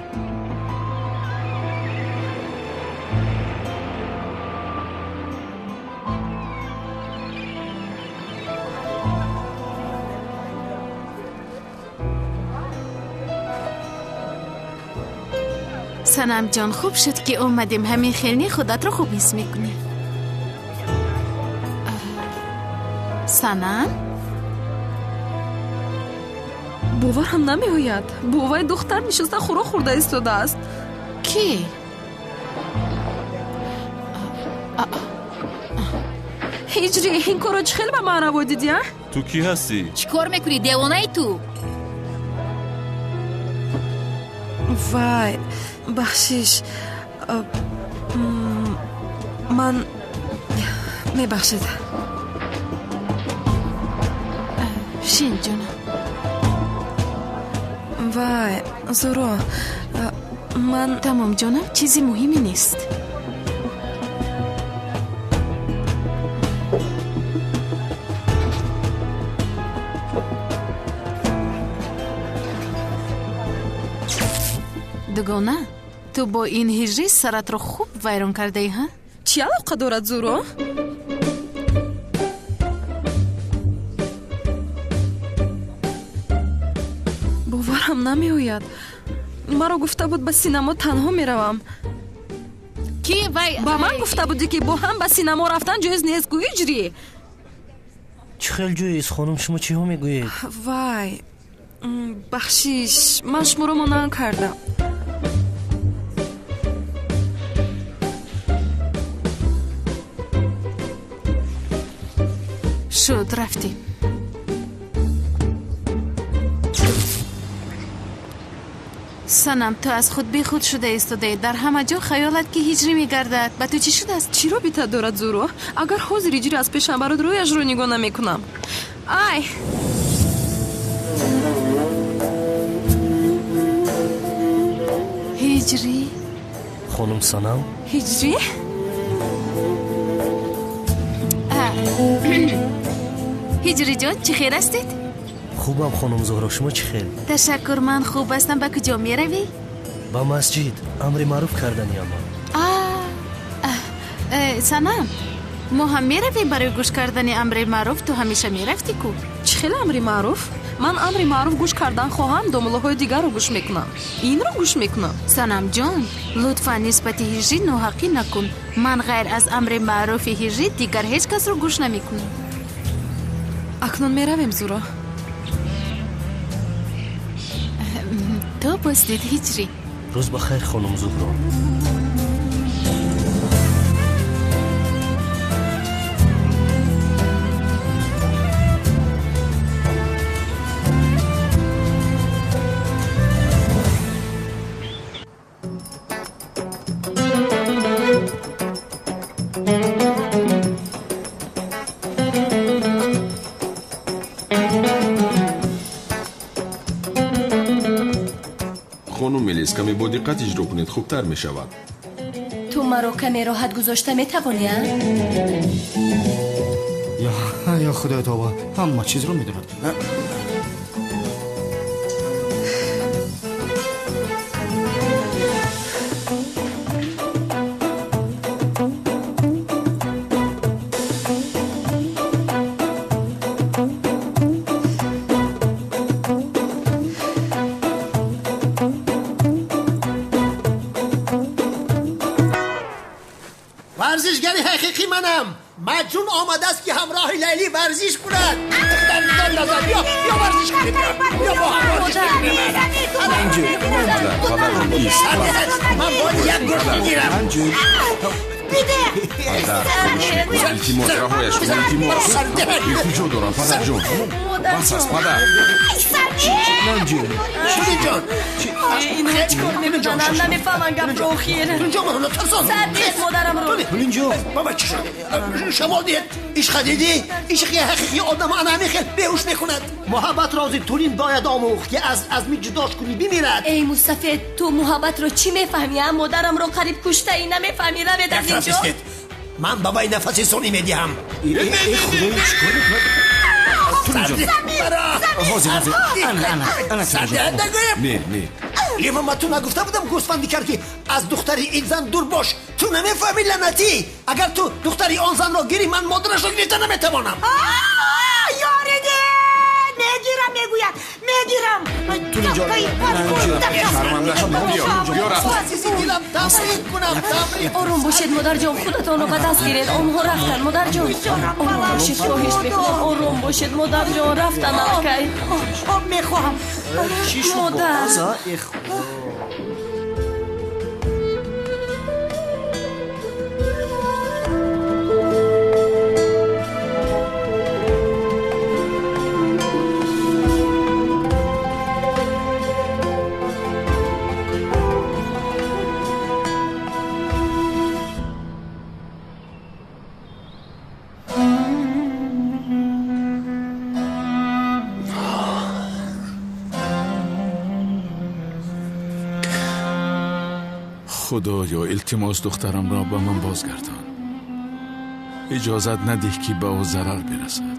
Санамҷон, хуб шуд, ки омадем. Ҳамин хелни худатро хуб ҳис мекунӣ. Санам? Боварам намеояд. Бовай духтар нишаста хӯрок хӯрда истодааст. Кӣ? Ҳиҷрӣ, ин корро чӣ хел ба ман раво дидӣ, а? Ту кӣ ҳастӣ? Чӣ кор мекунӣ, девонаи ту? Вай, бахшиш, ман мебахшед. Шин, ҷонам. Вай, Зуро, ман. Тамом, ҷонам, чизи муҳиме нест. Дугона, ту бо ин ҳиҷрӣ саратро хуб вайрон кардаӣ, ҳа? Чӣ алоқа дорад, Зуро? намеояд. Маро гуфта буд ба синамо танҳо меравам. Ки вай? Ба ман гуфта будӣ, ки бо ҳам ба синамо рафтан ҷоиз нест. Гӯ, Ҳиҷрӣ. Чӣ хел ҷоиз, хонум? Шумо чиҳо мегӯед? Вай, бахшиш, ман шуморо монанд кардам. Шуд, рафтем. Санам, ту аз худ бехуд шуда истодаӣ. Дар ҳама ҷо хаёлат ки Ҳиҷрӣ мегардад. Ба ту чӣ шудааст? Чӣ робита дорад, Зуро? Агар ҳозир Ҳиҷрӣ аз пешам барод, рӯяшро нигоҳ намекунам. Ай, Ҳиҷрӣ. Хонум Санам. Ҳиҷрӣ. Ҳиҷриҷон, чӣ хел ҳастед? Хубам, хонум Зуҳро, шумо чӣ хел? Ташаккур, ман хуб ҳастам. Ба куҷо меравӣ? Ба масҷид, амри маъруф карданиама. Санам, мо ҳам меравем барои гӯш кардани амри маъруф. Ту ҳамеша мерафтӣ ку? Чӣ хел амри маъруф? Ман амри маъруф гӯш кардан хоҳам, домуллоҳои дигарро гӯш мекунам. Инро гӯш мекунам. Санамҷон, лутфан нисбати Ҳиҷрӣ ноҳақӣ накун. Ман ғайр аз амри маъруфи Ҳиҷрӣ дигар ҳеҷ касро гӯш намекунам. Акнун меравем, Зуро. То боздид, Ҳиҷрӣ. Рӯз ба хайр, хонум Зуҳро. Хонум Мелис, каме бо диққат иҷро кунед, хубтар мешавад. Ту маро каме роҳат гузошта метавонӣ, а? Ё худои тавба, ҳама чизро медонад. Варзишгари ҳақиқӣ манам. Маҷнун омадааст, ки ҳамроҳи Лайлӣ варзиш кунад. Биё, биё, варзиш кунем, биё, бо ҳам варзиш кунем. Ман бояд як гӯш бигирам. Падар, хоҳиш мекунам, илтимос, раҳояш кун, илтимос. Илтиҷо дорам, падарҷон. Бас аст, падар. Тулинҷон, Инҳо чӣ кор мекунанд? Намефаҳмам гапро охир. Тулинҷон, маро натарсон. Сар диҳед модарамро. Тулинҷон, баба, чӣ шуд? Шамол диҳед. Ишқа дидӣ? Ишқи ҳақиқӣ одам ана ҳамин хел беҳуш мекунад. Муҳаббатро ози Тулин бояд омӯхт, ки аз азми ҷудош кунӣ бимирад. Эй мустафед, ту муҳаббатро чӣ мефаҳмӣ, а? Модарамро қариб куштаӣ, намефаҳмӣ? Равед аз ин ҷо. Ман ба вай нафаси сунъӣ медиҳам. Худоё, чӣ кор мекунад? Ҳозир, ҳозир. Ана, ана, ана. Не, не. Лева, ма ту нагуфта будам, гӯсфанди кард, ки аз духтари ин зан дур бош? Ту намефаҳмӣ, лаънатӣ. Агар ту духтари он занро гирӣ, ман модарашро гирифта наметавонам. Ёриде, мегирам, мегӯяд, мегирам. Ором бошед, модарҷон, худатонро ба даст гиред. Онҳо рафтанд, модарҷон. Ором бошед, хоҳиш мекунам, ором бошед, модарҷон, рафтанд аллакай. Об мехоҳам. Модар. Худоё, илтимос, духтарамро ба ман бозгардон. Иҷозат надиҳ, ки ба ӯ зарар бирасад.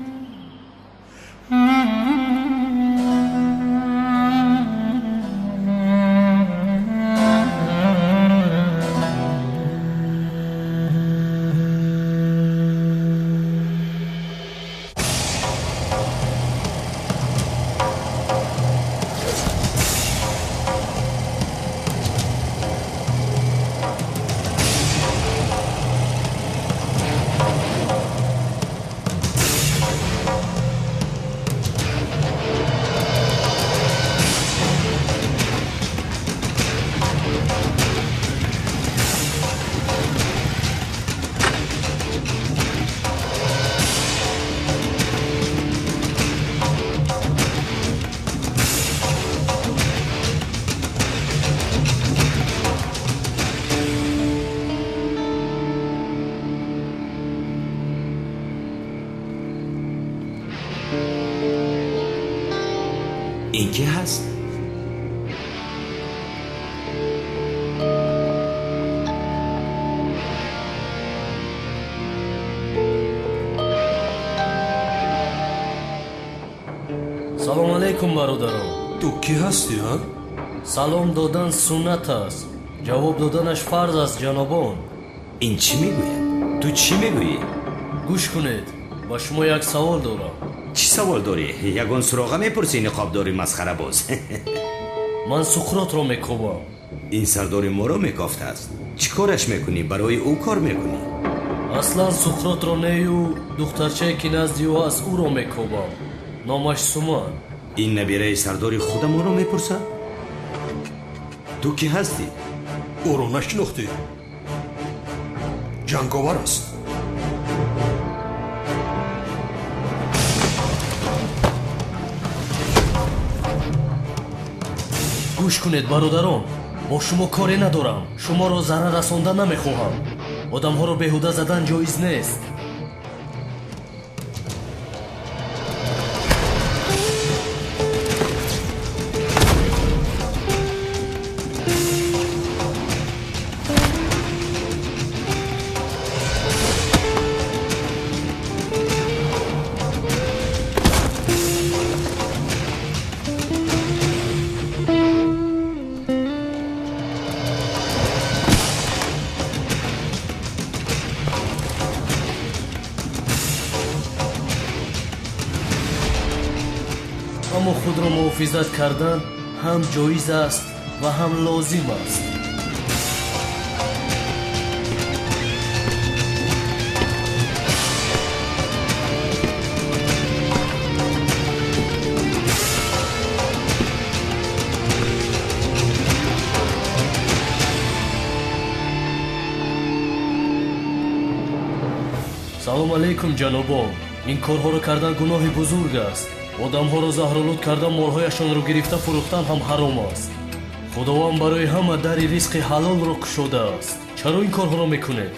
Ин ки ҳаст? Салом алейкум, бародарон. Ту кӣ ҳастӣ, а? Салом додан суннат аст, ҷавоб доданаш фарз аст, ҷанобон. Ин чӣ мегӯяд? Ту чӣ мегӯӣ? Гӯш кунед, ба шумо як савол дорам. Чӣ савол дорӣ? Ягон суроға мепурсӣ, ниқобдори масхарабоз? Ман Суқротро мекобам. Ин сардори моро мекофтааст. Чӣ кораш мекунӣ? Барои ӯ кор мекунӣ? Аслан Суқротро нею духтарчае ки назди ӯ аст, ӯро мекобам. Номаш Суман. Ин набираи сардори худамонро мепурсад? Ту кӣ ҳастӣ? Ӯро нашинохтӣ? Ҷанговар аст. Гӯш кунед, бародарон, бо шумо коре надорам. Шуморо зарар расонда намехоҳам. Одамҳоро беҳуда задан ҷоиз нест. Аммо худро муҳофизат кардан ҳам ҷоиз аст ва ҳам лозим аст. Салом алейкум, ҷанобон. Ин корҳоро кардан гуноҳи бузург аст. Одамҳоро заҳролуд кардан, молҳояшонро гирифта фурӯхтан ҳам ҳаром аст. Худованд барои ҳама дари ризқи ҳалолро кушодааст. Чаро ин корҳоро мекунед?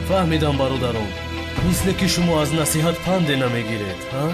Фаҳмидам, бародарон, мисле ки шумо аз насиҳат панде намегиред, ҳа?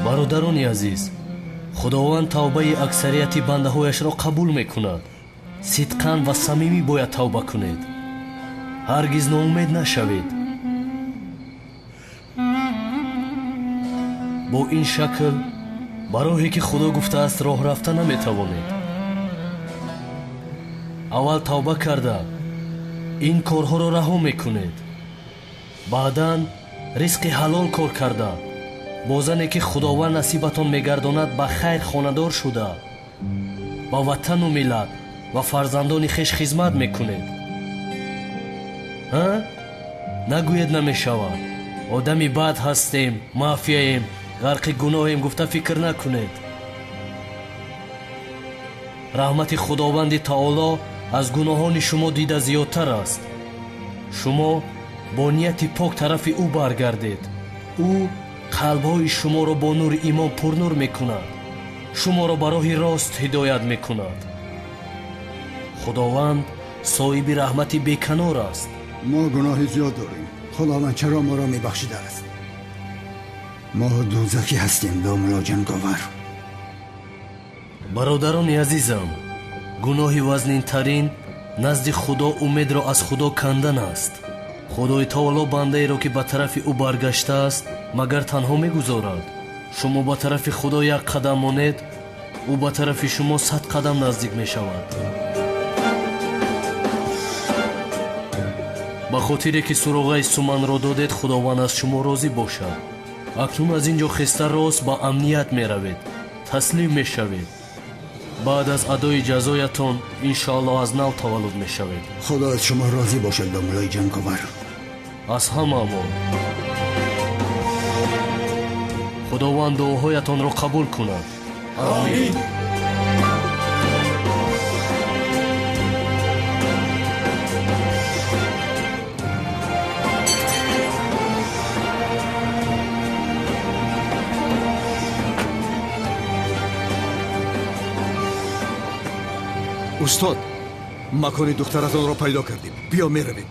Бародарони азиз, Худованд тавбаи аксарияти бандаҳояшро қабул мекунад. Сидқан ва самимӣ бояд тавба кунед. Ҳаргиз ноумед нашавед. Бо ин шакл ба роҳе ки Худо гуфтааст роҳ рафта наметавонед. Аввал тавба карда ин корҳоро раҳо мекунед, баъдан ризқи ҳалол кор карда бо зане ки Худованд насибатон мегардонад ба хайр хонадор шуда ба ватану миллат ва фарзандони хеш хизмат мекунед. Ҳа? Нагӯед намешавад. Одами бад ҳастем, мафияем, ғарқи гуноҳем гуфта фикр накунед. Раҳмати Худованди Таоло аз гуноҳони шумо дида зиёдтар аст. Шумо бо нияти пок тарафи ӯ баргардед. Ӯ қалбҳои шуморо бо нури имон пурнур мекунад, шуморо ба роҳи рост ҳидоят мекунад. Худованд соҳиби раҳмати беканор аст. Мо гуноҳи зиёд дорем. Худованд чаро моро мебахшидааст? Мо дӯзахӣ ҳастем, домулло ҷанговар. Бародарони азизам, гуноҳи вазнинтарин назди Худо умедро аз Худо кандан аст. Худои Таоло бандаеро ки ба тарафи ӯ баргаштааст магар танҳо мегузорад? Шумо ба тарафи Худо як қадам монед, ӯ ба тарафи шумо 100 қадам наздик мешавад. Ба хотире ки суроғаи Суманро додед, Худованд аз шумо розӣ бошад. Акнун аз ин ҷо хеста рост ба амният меравед, таслим мешавед. Баъд аз адои ҷазоятон иншоаллоҳ аз нав таваллуд мешавед. Худо аз шумо розӣ бошад, домуллои ҷанговар. Аз ҳамаамон. Худованд дуоҳоятонро қабул кунад. Амин. Устод, макони духтаратонро пайдо кардем. Биё меравем.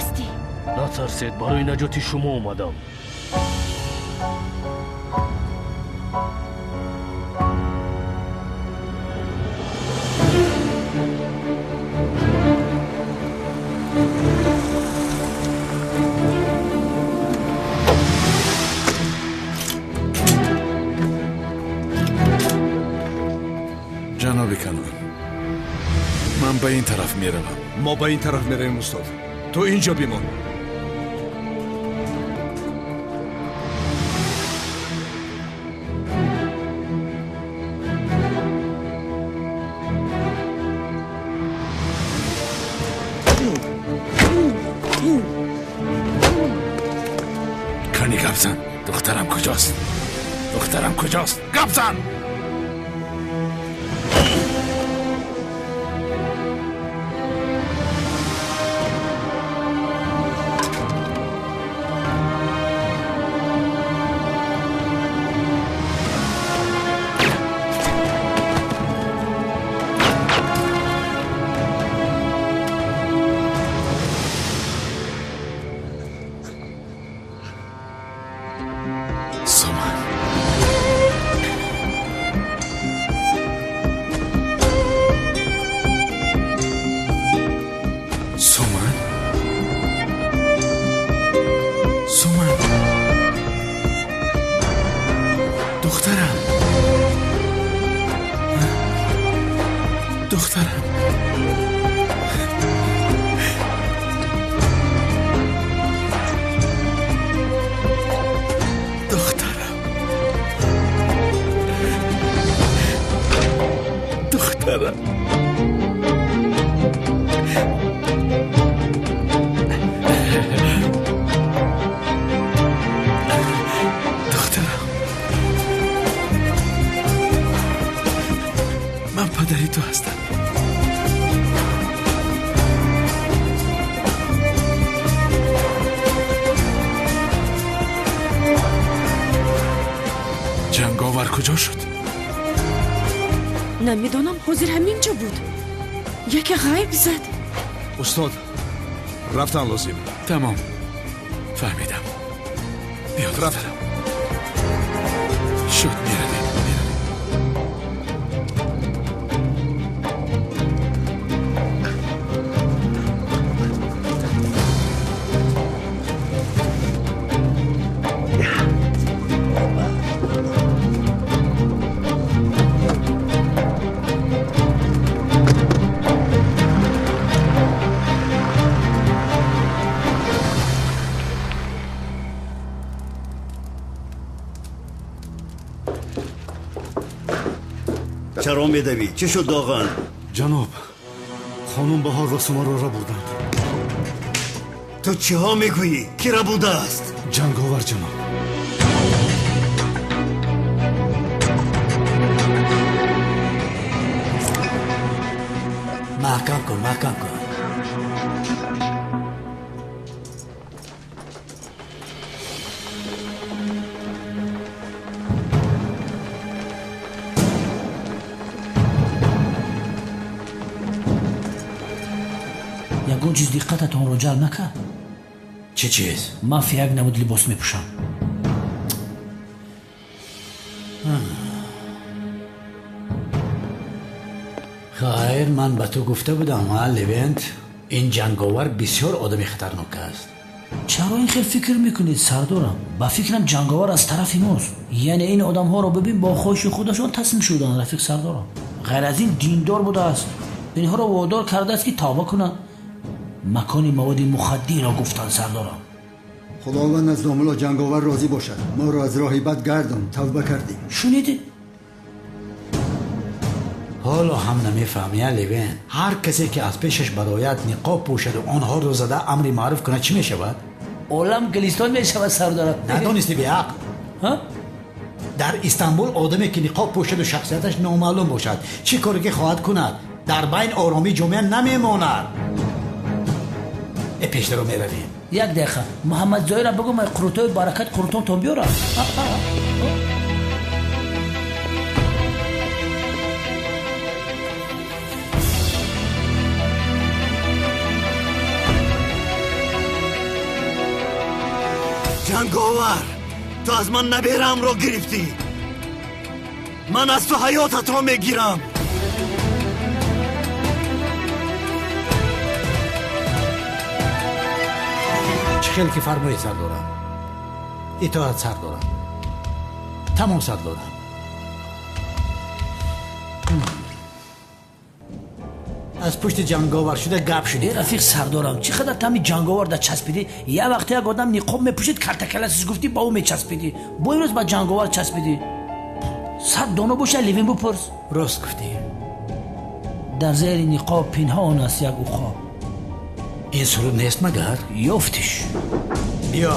ҳастӣ? Натарсед, барои наҷоти шумо омадам. Ҷаноби Канон, ман ба ин тараф меравам. Мо ба ин тараф меравем, устод. Ту инҷо бимон. Кани гап зан, духтарам куҷост? Духтарам куҷост? Гап зан! Ҷанговар куҷо шуд? Намедонам, ҳозир ҳамин ҷо буд. Яке ғайб зад. Устод, рафтан лозим. Тамом, фаҳмидам. Биё, духтарам. Шуд, меравем. Чаро медавӣ? Чӣ шуд, Доған? Ҷаноб, хонум Баҳор ва Сумаро рабурданд. Ту чиҳо мегӯӣ? Кӣ рабудааст? Ҷанговар, ҷаноб. Маҳкам кун, маҳкам кун. Ягон чиз диққататонро ҷалб накард? Чӣ чиз? Ман як намуд либос мепӯшам. Хайр, ман ба ту гуфта будам, а, Левент, ин ҷанговар бисёр одами хатарнок аст. Чаро ин хел фикр мекунед, сардорам? Ба фикрам, ҷанговар аз тарафи мост. Яъне ин одамҳоро бибин, бо хоҳиши худашон таслим шуданд, рафиқ сардорам. Ғайр аз ин диндор будааст. Инҳоро водор кардааст, ки тавба кунанд. Макони маводи мухаддирро гуфтанд, сардорам. Худованд аз домулло ҷанговар розӣ бошад. Моро аз роҳи бад гардон, тавба кардем. Шунидед? Ҳоло ҳам намефаҳмӣ, Левен. Ҳар касе ки аз пешаш барояд, ниқоб пӯшаду онҳоро зада амри маъруф кунад, чӣ мешавад? Олам гулистон мешавад, сардорам. Надонисти, беақл? Дар Истанбул одаме ки ниқоб пӯшаду шахсияташ номаълум бошад, чӣ коре ки хоҳад кунад, дар байн оромии ҷомеа намемонад. Пештаро меравем. Як дақиқа, Муҳаммадзоира бигӯ, ман қурутҳои баракат қурутонтон биёрам. Ҷанговар, ту аз ман набераамро гирифтӣ. Ман аз ту ҳаётатро мегирам. Чӣ хел ки фармоед, сардорам. Итоат, сардорам. Тамом, сардорам. Аз пушти ҷанговар шуда гап шудӣ. Э, рафиқ сардорам, чӣ қадар тами ҷанговар да часпидӣ? Як вақте як одам ниқоб мепӯшид, картакаласис гуфтӣ, ба ӯ мечаспидӣ. Бо имрӯз ба ҷанговар часпидӣ. Сад доно боша, ливин бупурс. Рост гуфтӣ. Дар зери ниқоб пинҳон аст як уқоб. Ин суруд нест магар? Ёфтиш. Биё.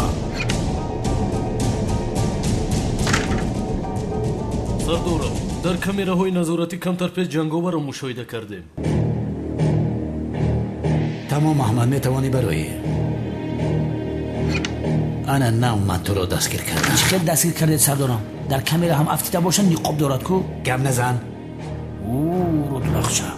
Сардорам, дар камераҳои назоратӣ камтар пеш ҷанговарро мушоҳида кардем. Тамом, Аҳмад, метавонӣ бароӣ. Ана нав ман туро дастгир кардам. Чӣ хел дастгир кардед, сардорам? Дар камера ҳам афтида бошад, ниқоб дорад ку? Гап назан. Ӯ рудулахча.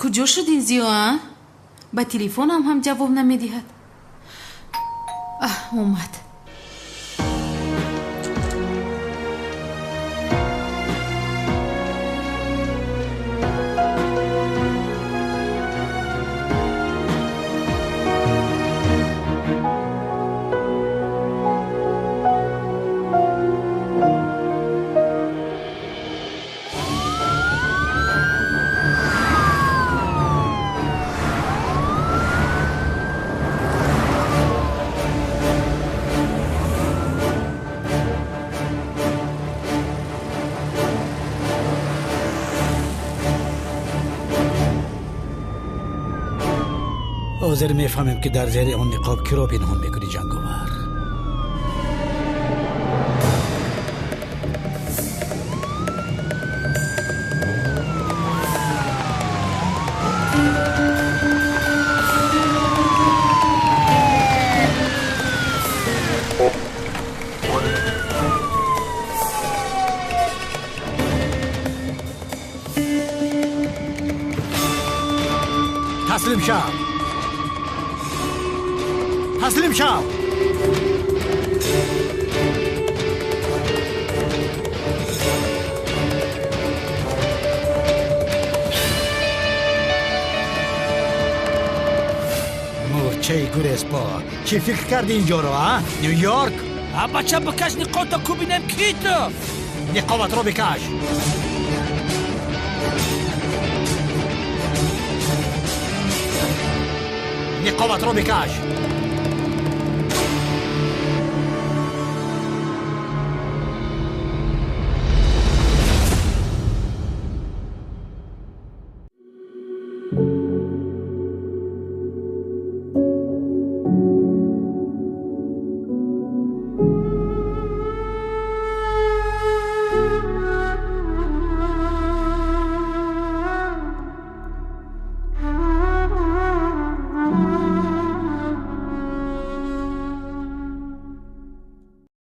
Куҷо шуд ин зиё, а? Ба телефонам ҳам ҷавоб намедиҳад. Аҳ, омад. Ҳозир мефаҳмем, ки дар зери он ниқоб киро пинҳон мекунӣ, ҷанговар. Таслим шав! Таслим шав! Мӯрчаи гурезпо, чӣ фикр кардӣ инҷоро, а? Нью-Йорк? А бача, бикаш ниқобто, ку бинем ки ту? Ниқобатро бикаш! Ниқобатро бикаш!